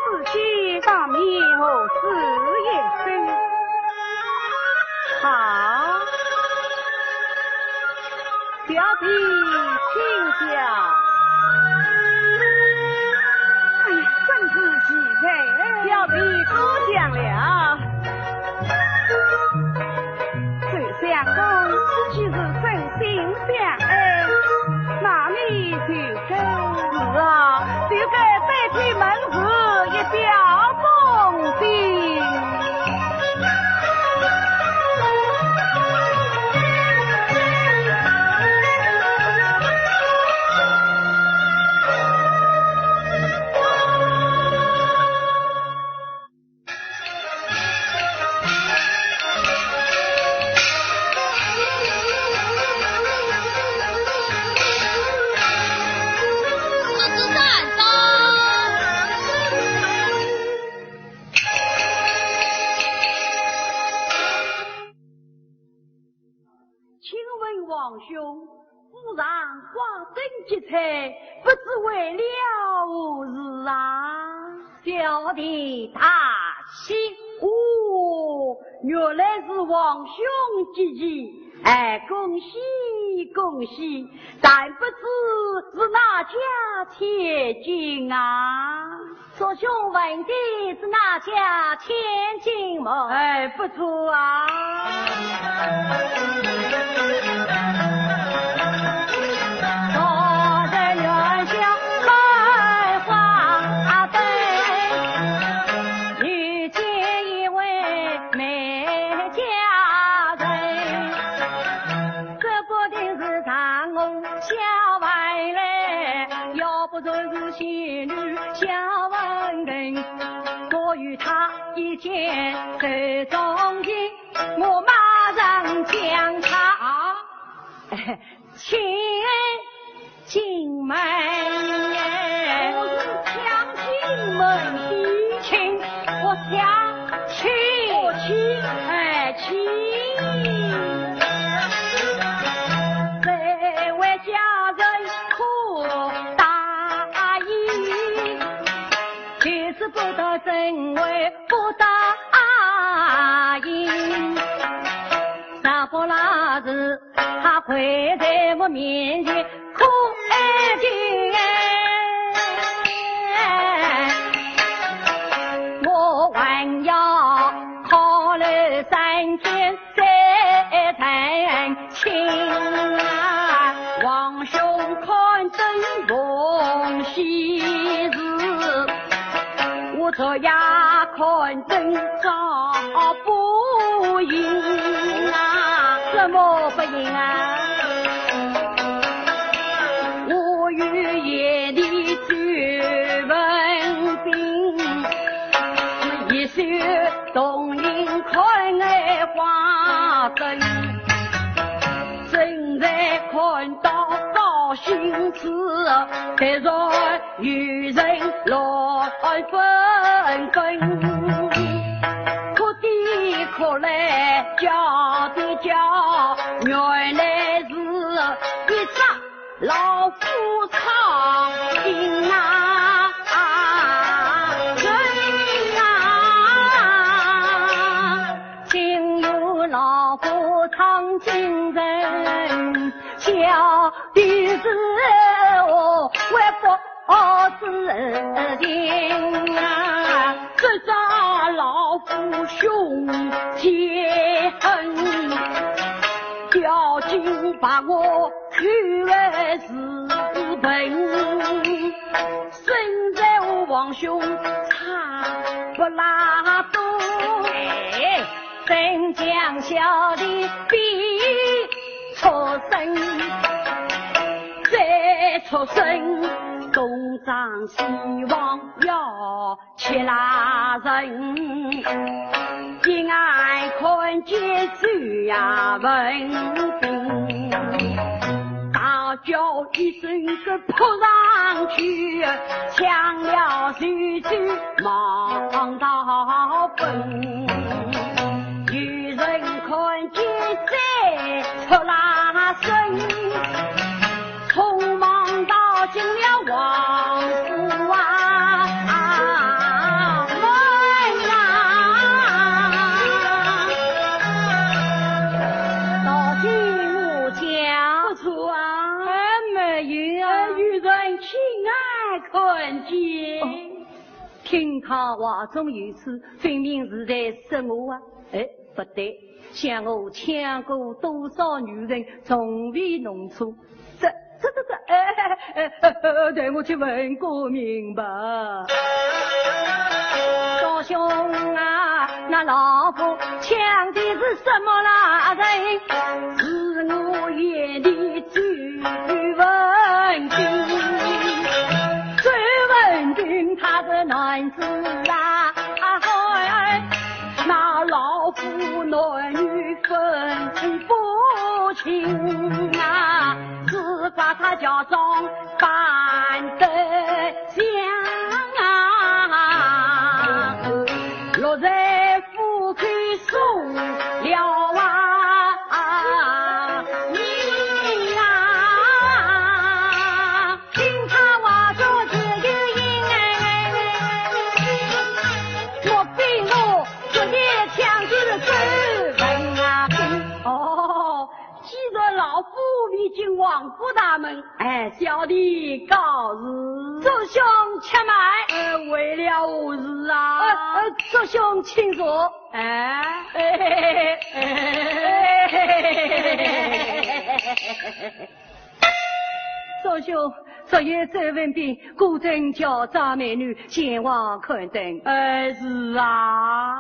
仔细当面何事一声？好，小弟请讲。哎呀，真是奇才，小弟多讲了。周相公，既是真心相爱，那你就 是啊，就该对天门市一表忠心。请问王兄，府上挂灯结彩，不知为了何事啊？ 小弟大喜。哦，原来是王兄结亲，哎，恭喜恭喜！但不知是哪家千金啊？祝兄问的是哪家千金么？哎，不错啊。 昨日元宵开花灯，遇见一位美佳人。这不定是丈我小白来，要不就是仙女小文人。我与她一见手中情，我马上将她 请进门。我是抢进门的。请，我想请。我请，哎，请。这位佳人可答应？就是不得，怎会不答应？ 若不那时，她跪在我面前哭哀求，我还要考虑三天三成亲啊。王兄看灯奉喜事，我这样看 灯照不应啊。怎么不应啊？我与贤弟周文宾，一宿同饮开花灯，正在看到高兴处，突然 有人来纷纷，哭的哭来，叫的叫，原来是一只老虎苍蝇啊！人啊！竟有老虎苍蝇人，叫的是我为不 哦，子敬啊，这只老虎凶极狠，要紧把我扣来自刎。身在我王兄差不拉多。哎，真将小弟逼出生，再出生，东张西望要 其他人，一眼看见周文宾，大叫一声个扑上去，抢了手镯忙逃奔。有人看见再出拉伸， 匆忙逃进了王府啊。看见。哦，听他话中有刺，分明是在说我啊！哎，不对，想我抢过多少女人，从未弄错。这、这、这、这，哎，哎，哎，哎，待我去问个明白。少兄啊，那老夫抢的是什么啦人？是我眼里 周文宾，周文宾他的男子啊，哎，那老夫男女分不清啊，只怪他假装扮得像啊，落在 夫妻受了啊，你啊，听他话说只有音哎，莫非我昨夜抢去了周文啊？哦，既然老夫未进王府大门， 哎，小弟告辞。祝兄且慢。呃，为了何事啊？呃，呃，祝兄请坐。哎，哎，祝兄，昨夜周文宾果真叫张美女前往看灯。哎，是啊。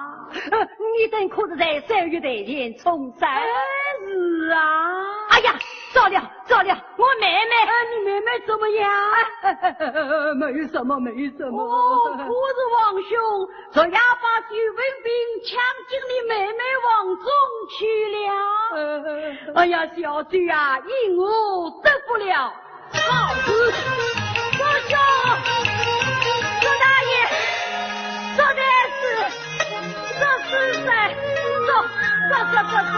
呃，你等可是在三月台前冲山？哎，是啊。哎呀，糟了， 糟了，我妹妹。呃，你妹妹怎么样？哎，哎，哎，哎，没什么，没什么。哦，可是王兄，昨夜把周文宾抢进你妹妹房中去了。呃，哎呀，小周啊，因祸得福了。好事，王兄，周大爷，周大爷，周先生，走，走，走，走，走。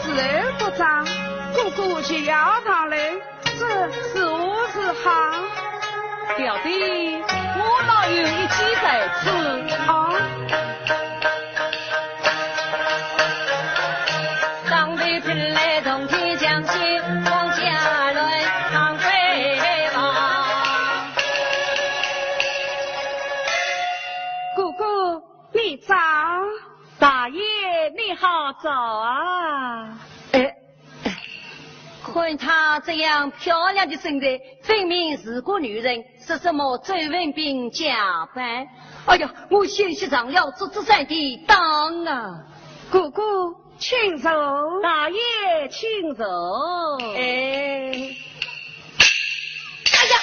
时候不早，哥哥就要上来。 这是何日好？表弟，我倒有一计在此。哦。哥哥，你早。大爷，你好早啊。哎， 看她这样漂亮的身材，分明是个女人，是什么周文宾假扮？哎呀，我险些上了祝枝山的当啊！哥哥，请坐。大爷，请坐。哎，哎呀，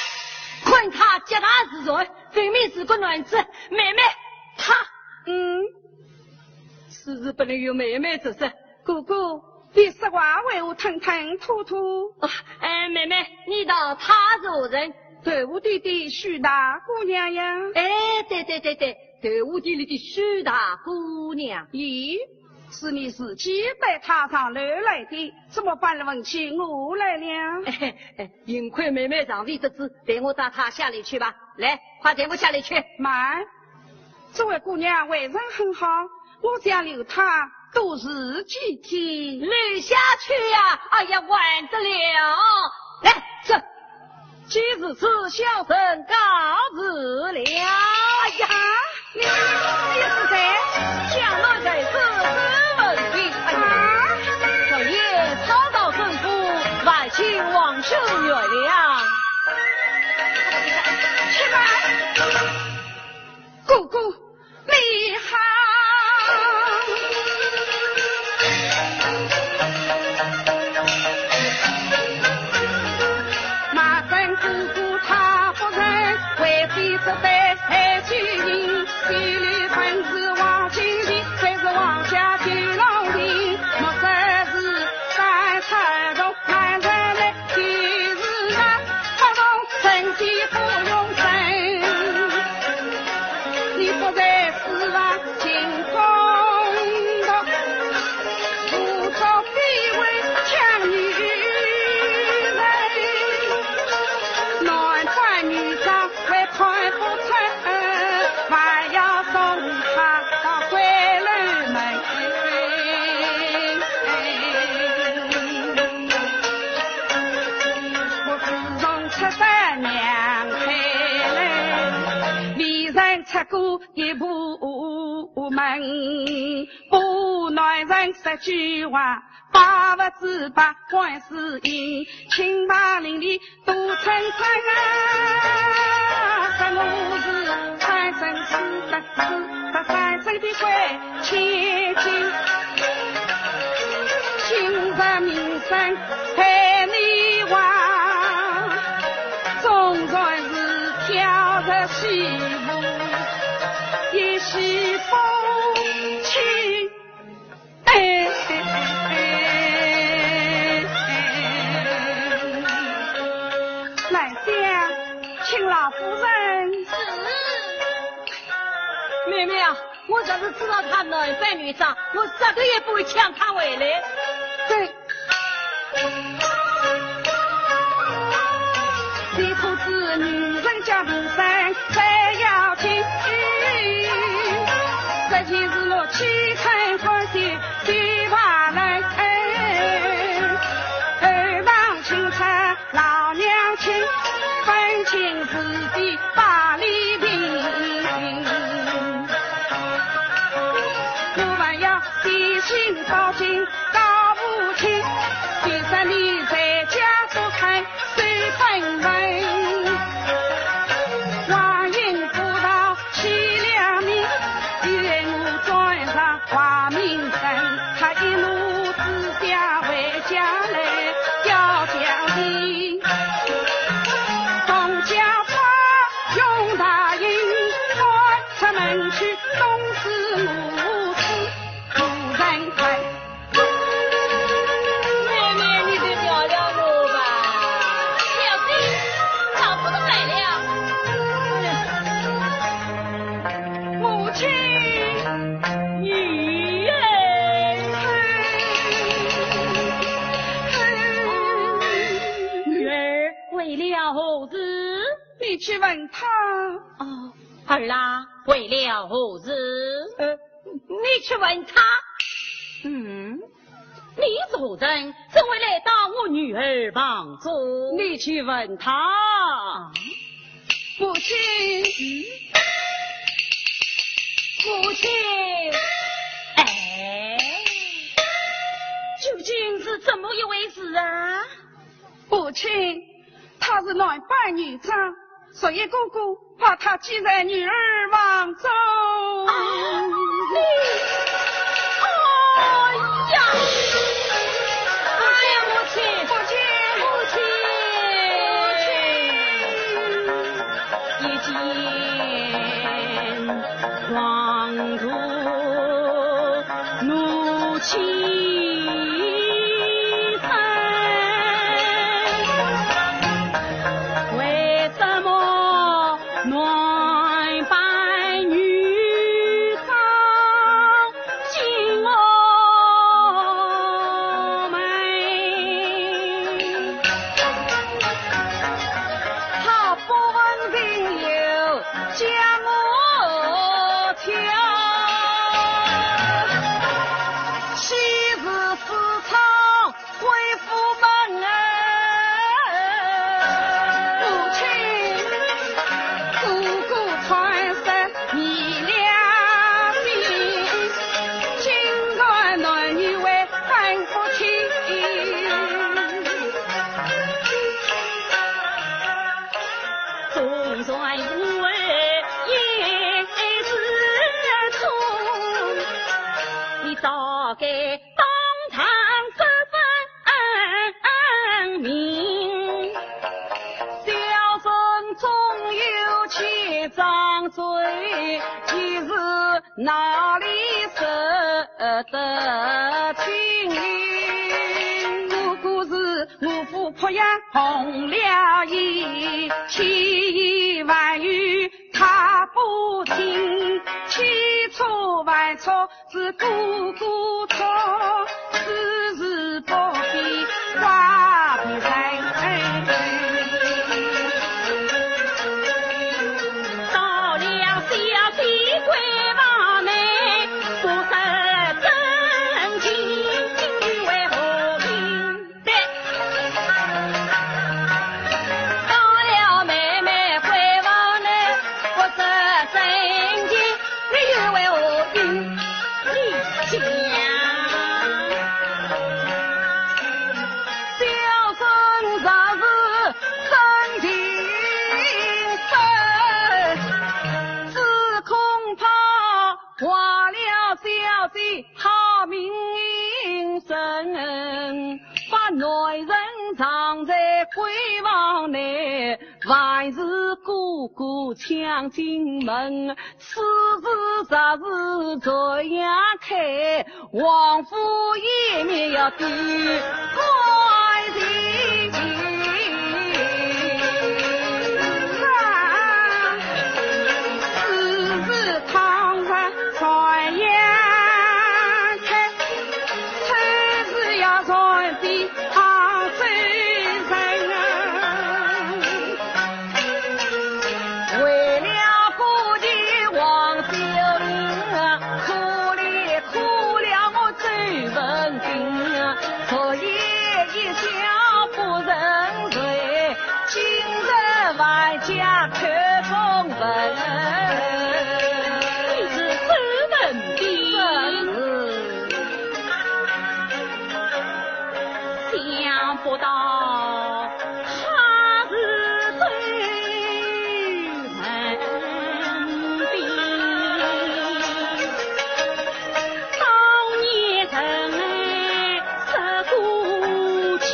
看她脚踏实地，分明是个男子。妹妹，她，嗯，此事不能有妹妹之事。 哥哥，你说话为何吞吞吐吐？啊，哎，妹妹，你道她是何人？豆腐店的许大姑娘呀。哎，对对对对，豆腐店里的许大姑娘。咦，是你自己带她上楼来的，怎么反问起我来了？哎，哎，幸亏妹妹尚未得知，待我带她下楼去吧。来，快带我下楼去。慢， 这位姑娘为人很好，我想留她多住几天。留下去呀？哎呀，还得了！来，走。既如此，小生告辞了。哎呀，你，你是谁？江南才子朱文定。啊？昨夜草草征服，万请皇兄原谅。且慢，哥哥，你好。兰香，请老夫人。是。妹妹啊，我若是知道他男扮女装，我绝对也不会抢他回来。对。妹妹，你就饶了我吧。小姐，老夫人来了。母亲。女儿。女儿为了何事？你去问他。哦，儿啊，为了何事？呃，你去问他。嗯，你是何人？怎会来到我女儿房中？你去问他。母亲。母亲。哎，究竟是怎么一回事啊？母亲， 他是男扮女装，所以哥哥把他接在女儿房中。啊，你，哎呀！哎呀，母亲，母亲，母亲，母亲。一见王族 怒气生，为什么男扮女装进我门？好不文明又将我挑，昔日私闯闺府门啊。母传我也是痛，你早该当场说分明。小生纵有千张嘴，其实哪里说得清？我可是我父鄱阳红了眼，千言万语他不听，千错万错是哥哥错，只是不必怪别人。到了小姐闺房内，不说真情，为何情？ 到了妹妹闺房内，不说真情，你又为何情？你想，小生若是真情深，只恐怕 坏了小姐好名声，把男人藏在闺房内，还是哥哥抢进门。此事若是传扬开，王府颜面要丢光的。 此事倘若传扬开，此事要传遍杭州城啊。为了顾及王小姐啊，可怜可怜我周文宾啊，昨夜一觉不曾睡， 今日万家口中闻。你是周文宾？想不到他是周文宾。 当年人爱说古今，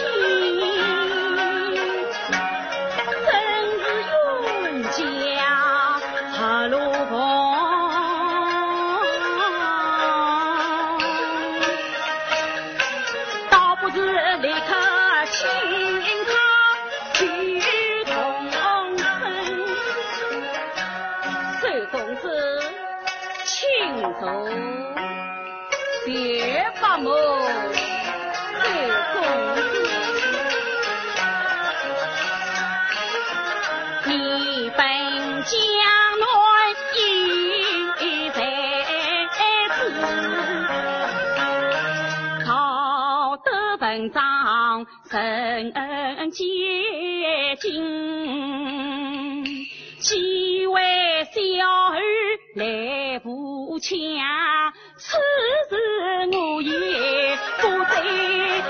真是冤家何路逢。倒不如立刻请他去同生。 周公子，请坐。谢伯母，周公子。你本江南一才子，考得文章 人皆敬，既为小儿来扶墙，此事我也不再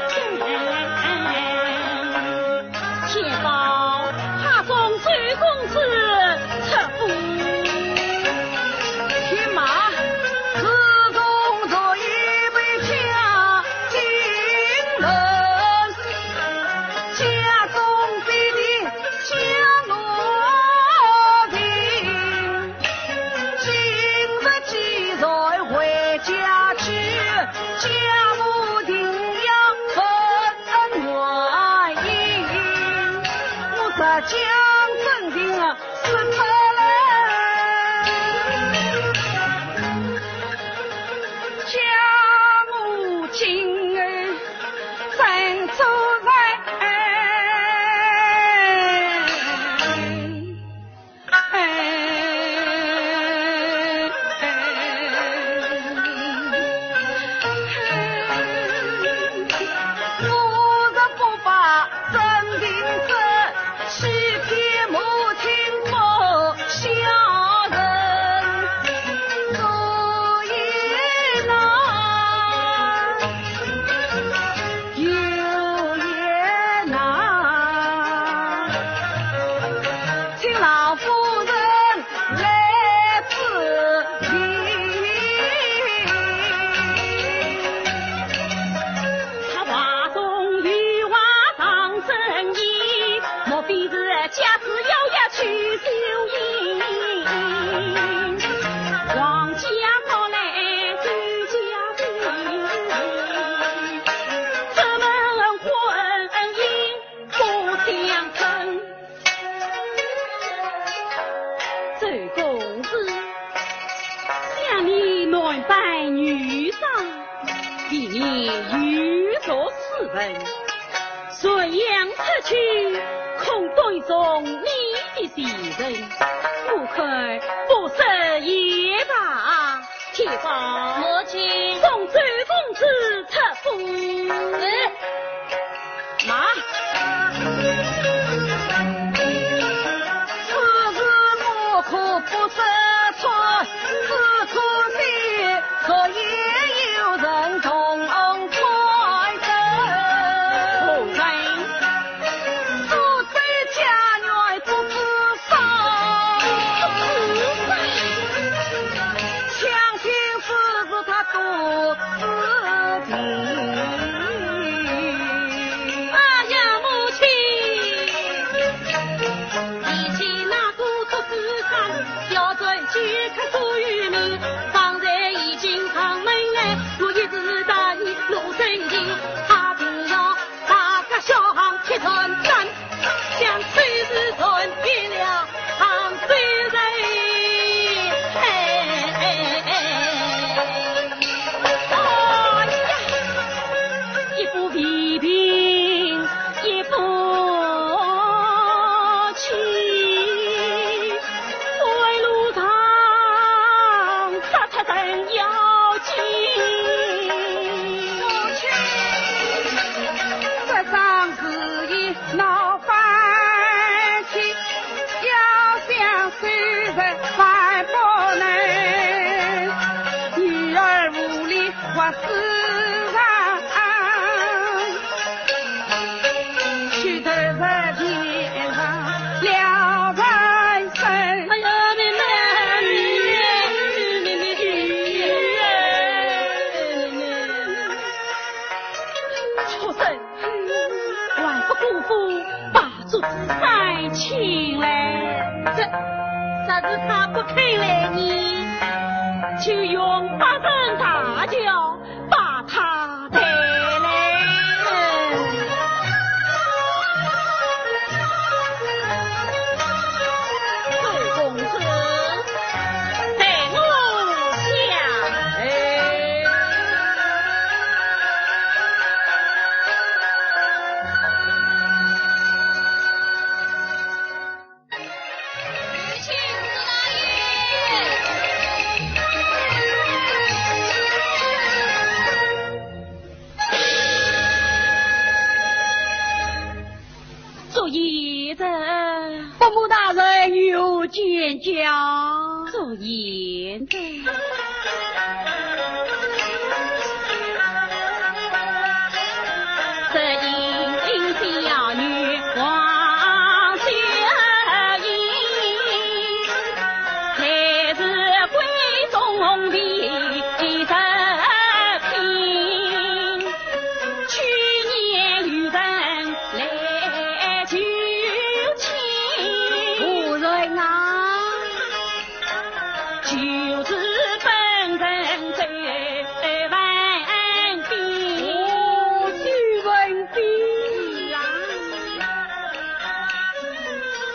讲。天宝，快送周公子出府。且慢，自从昨夜被抢进门， 家中必定将我定。今日既然回家去，家母定要问原因。我实讲真情啊， 是他来。叫我今儿怎做人？我若不把 真情说，欺骗母亲不孝人，所以呐，有言呐，请老夫周公子，想你男扮女装，未免有辱斯文。传样出去，恐断送你的前程。我看不说也罢。 且慢。母亲。送周公子出府。是。慢。此事不可不说出，只可你若也有人同罪。何人？苏州家院不知 相信只是他独自定。哎呀，母亲！提起那个苏州山，要转去看苏州名，方才已经上门来，我一直答应路程行，他不要 大街小巷铁船站，像水是船变了杭州人。哎，哎，哎，哎呀，一步未平一步棋，半路上杀出程咬金。 这桩事已闹翻天，要想收拾还不能，女儿无力活世上，去投在天上了人生。哎呀，妹妹，妹妹，妹妹，妹妹。 畜生，还不过府把主子带请来。这，若是他不肯来呢？就用八人大轿把他带来。周公子， 待我想。哎。祝贤人。伯母大人有见驾。祝贤人。这一小女王秀英，才是闺中第一人品。 去年有人来求亲。何人啊？就是本城周文宾。哦，周文宾。是啊。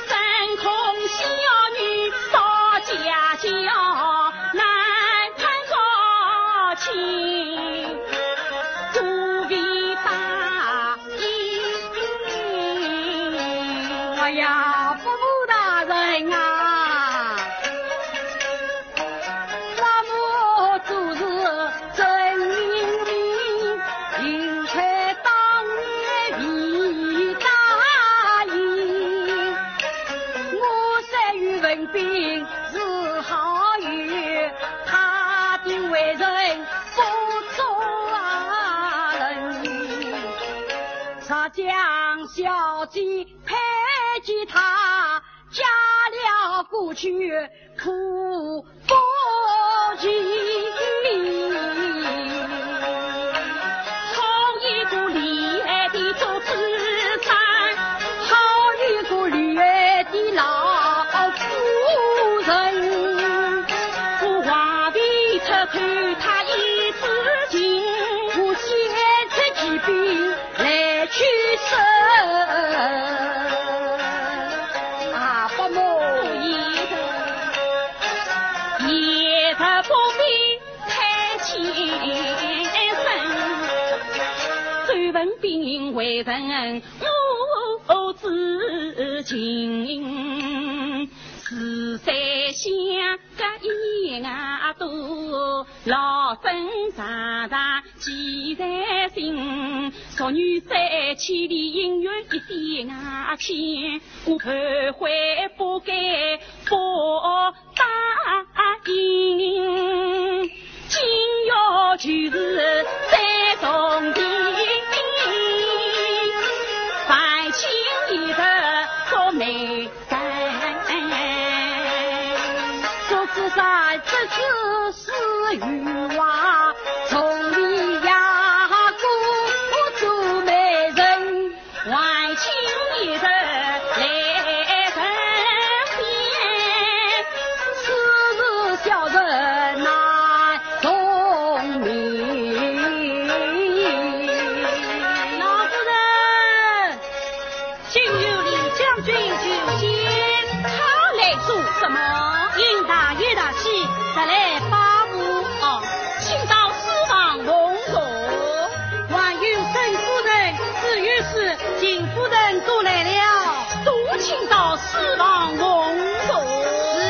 深恐小女到家乡难 看朝廷，不必答应。哎呀，伯母大人啊，老母做事真英明，幸亏当年未答应。我虽有文凭， 是好友，他的为人不足啊人。若将小姐配给他，嫁了过去可不吉利。好一个厉害的做主张， 好一个厉害的老夫人。我话未出口，他已知情。我先出奇兵来取胜。啊，伯母。人我知情，是谁想个一年啊多，老身常常记在心。昨日三千里，应愿一线啊牵，我后悔不该不 答应，今夜就是再重逢，万千年的做媒人。祝枝山，祝枝是渔网，从未呀过做媒人。 万千年的来人间，此事小人难从命。老夫人，请与李将军求见。他来做什么？应大爷大喜，特来拜哦，请到书房奉坐。 还有沈夫人，只有是秦夫人都来了。都请到书房奉坐。是。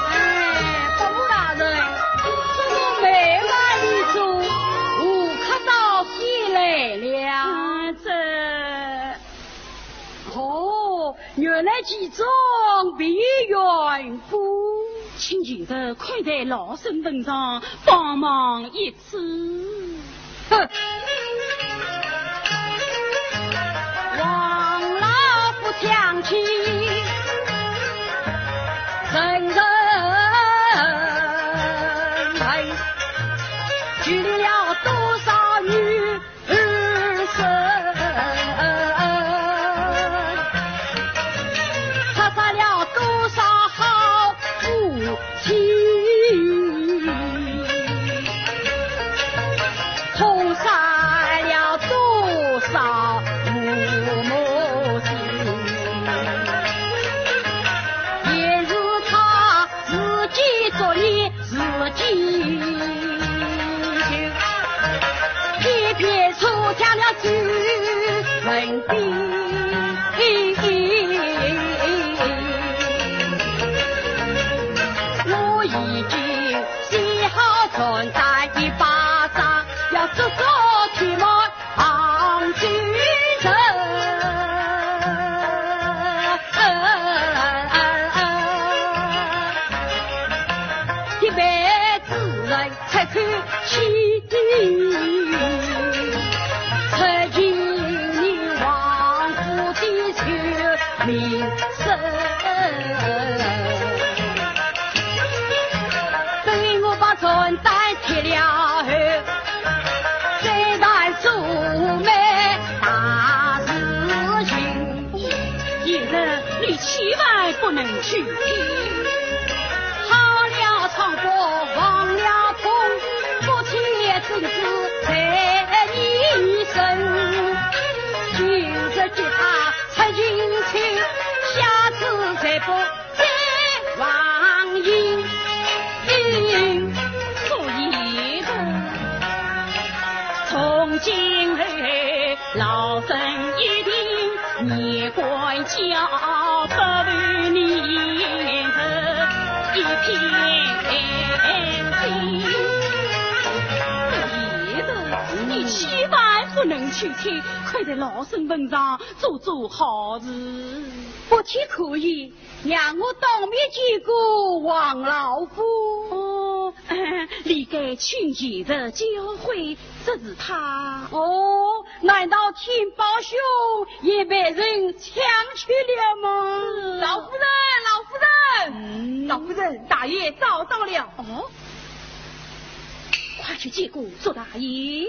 哎，伯父大人，这个媒人里头，何客到先来了？啊，这…… 哦，原来其中必有缘故。请贤侄看在老身份上，帮忙一次。哼！王老夫抢亲，人人恨，娶了多少女 儿孙，拆散了多少好夫妻，冲散了多少父母心。也是他自己作孽 自己就偏偏错将了主人的。我已经写好传单一百张，要做做题目 杭州城。一辈子人出口气，出尽你王府的臭名声。等我把传单贴了后， 再谈做媒大事情。贤侄，你千万不能去。好了窗户，忘了窗，夫妻真是在你身。今日给他出情趣，下次再不 再忘形。所以从今后老身一定年关交，不负你的一片心。你千万不能去听，看在老身份上，做做好事。不去可以， 让我当面见过王老夫。哦，理该请贤侄教诲，这是他。哦，难道天豹兄也被人抢去了吗？是。老夫人，老夫人，嗯。老夫人，大爷找到了。哦，快去见过祝大爷。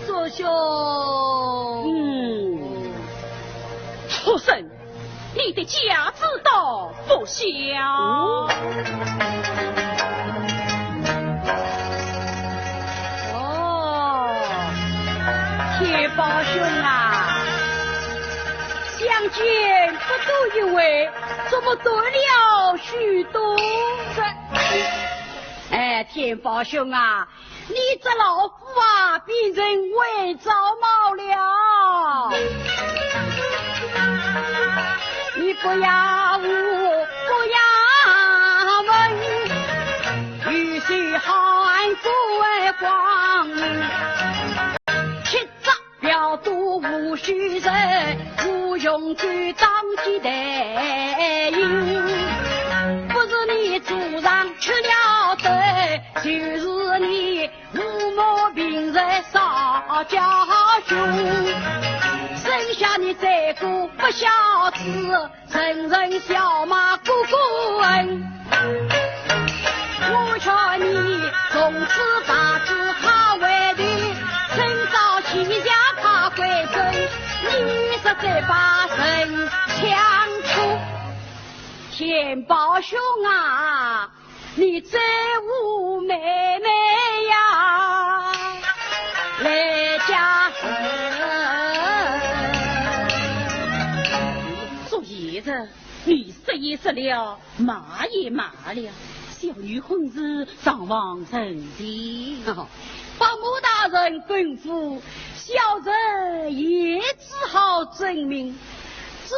祝兄。嗯，畜生，你的架子倒不小。哦。哦，天豹兄啊，相见不多一会，怎么断了许多。这，哎，天豹兄啊，你这老虎啊，变成坏爪猫了。你不要问，不要问，雨水寒过光。七只表都无须人，无用去当几代人。不是你祖上吃了的，就是你父母平日少教凶。生下你这个不孝子，人人笑骂个个人。我劝你从此大事化为的，趁早起家怕归真，你是这把人抢出。天豹兄啊，你这武妹妹呀，来家。做爷的，你说也说了，骂也骂了，小女婚事尚望成全。伯母大人吩咐，小人也只好遵命，只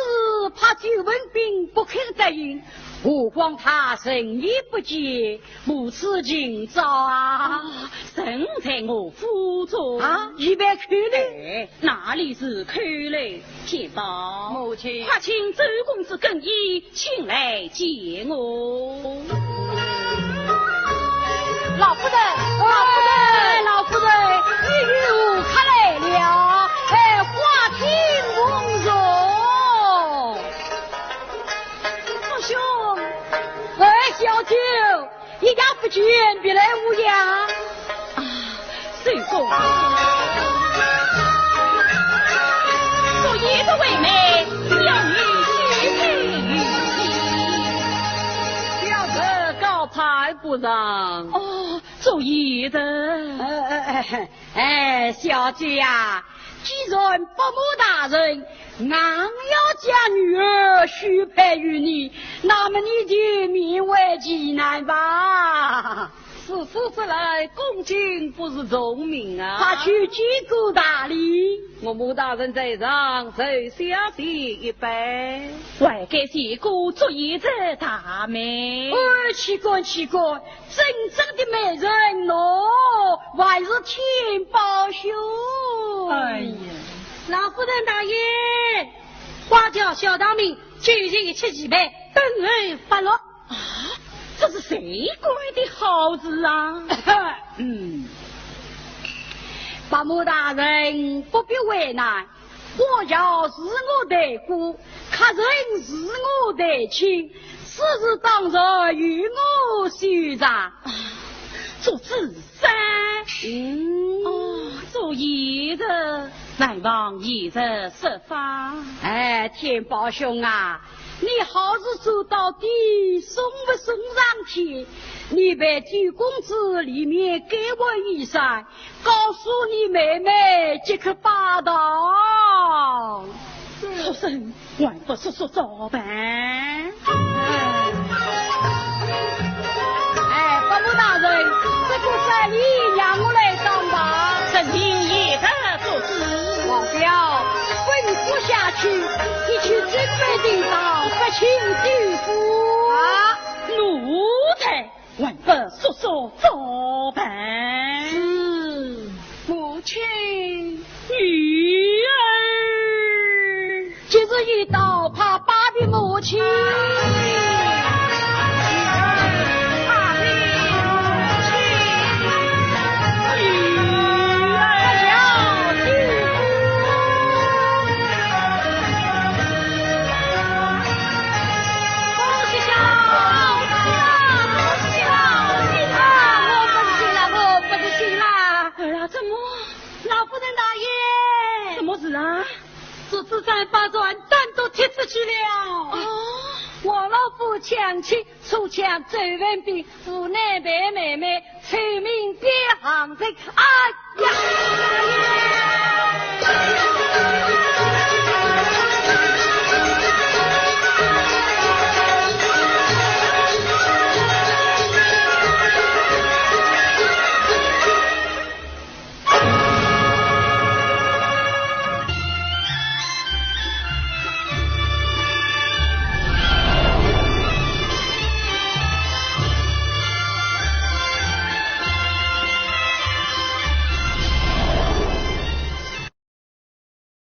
怕周文宾不肯答应，何况他人已不见， 无处寻找啊。啊，人在我府中。啊，已被扣留？哎，哪里是扣留？天豹，母亲。快请周公子更衣，请来见我。老夫人，老夫人，哎，老夫人，你又快来了。哎，花厅梦中。 父兄。哎，小姐，一夜不见，别来无恙？啊，周公。做爷的为媒，小女许配于你。小侄高攀不上。哦，做爷的。哎，哎，哎，哎，小姐呀， 既然伯母大人硬要将女儿许配于你，那么你就勉为其难吧。此事说来，恭敬不如从命啊。快去见过大礼。岳母大人在上，受小姐一拜。还该谢过做爷的大媒。哎，岂敢，岂敢， 真正的媒人哦，还是天豹兄。哎呀，老夫人大爷，快叫小唐明，酒席一切齐备，等候发落。啊，这是谁干的好事啊？嗯，伯母大人不必为难， 花轿是我代过，客人是我代请，此事当然由我收场。啊，做主噻。嗯。哦，做爷的，还望爷的说法。哎，天豹兄啊，你好事做到底，送不送上天？你陪周公子里面该换衣裳， 告诉你妹妹即刻报到。畜生，还不速速照办。哎，伯母大人，这个事你让我来当吧。遵命爷的做主。王彪，吩咐下去，一切准备定当，不请周府。啊，奴才。 还不速速照办。是，母亲。女儿。今日一到，怕爸比母亲。女儿，怕比母亲。女儿。 恭喜小姐啊，恭喜啊，恭喜啊！啊，我不是信了，我不是信了。儿啊，怎么？老夫人大爷。什么事啊？这次三八船单独踢出去了。哦。王老夫抢亲，出抢周文宾，无奈被妹妹臭名变行人。哎呀！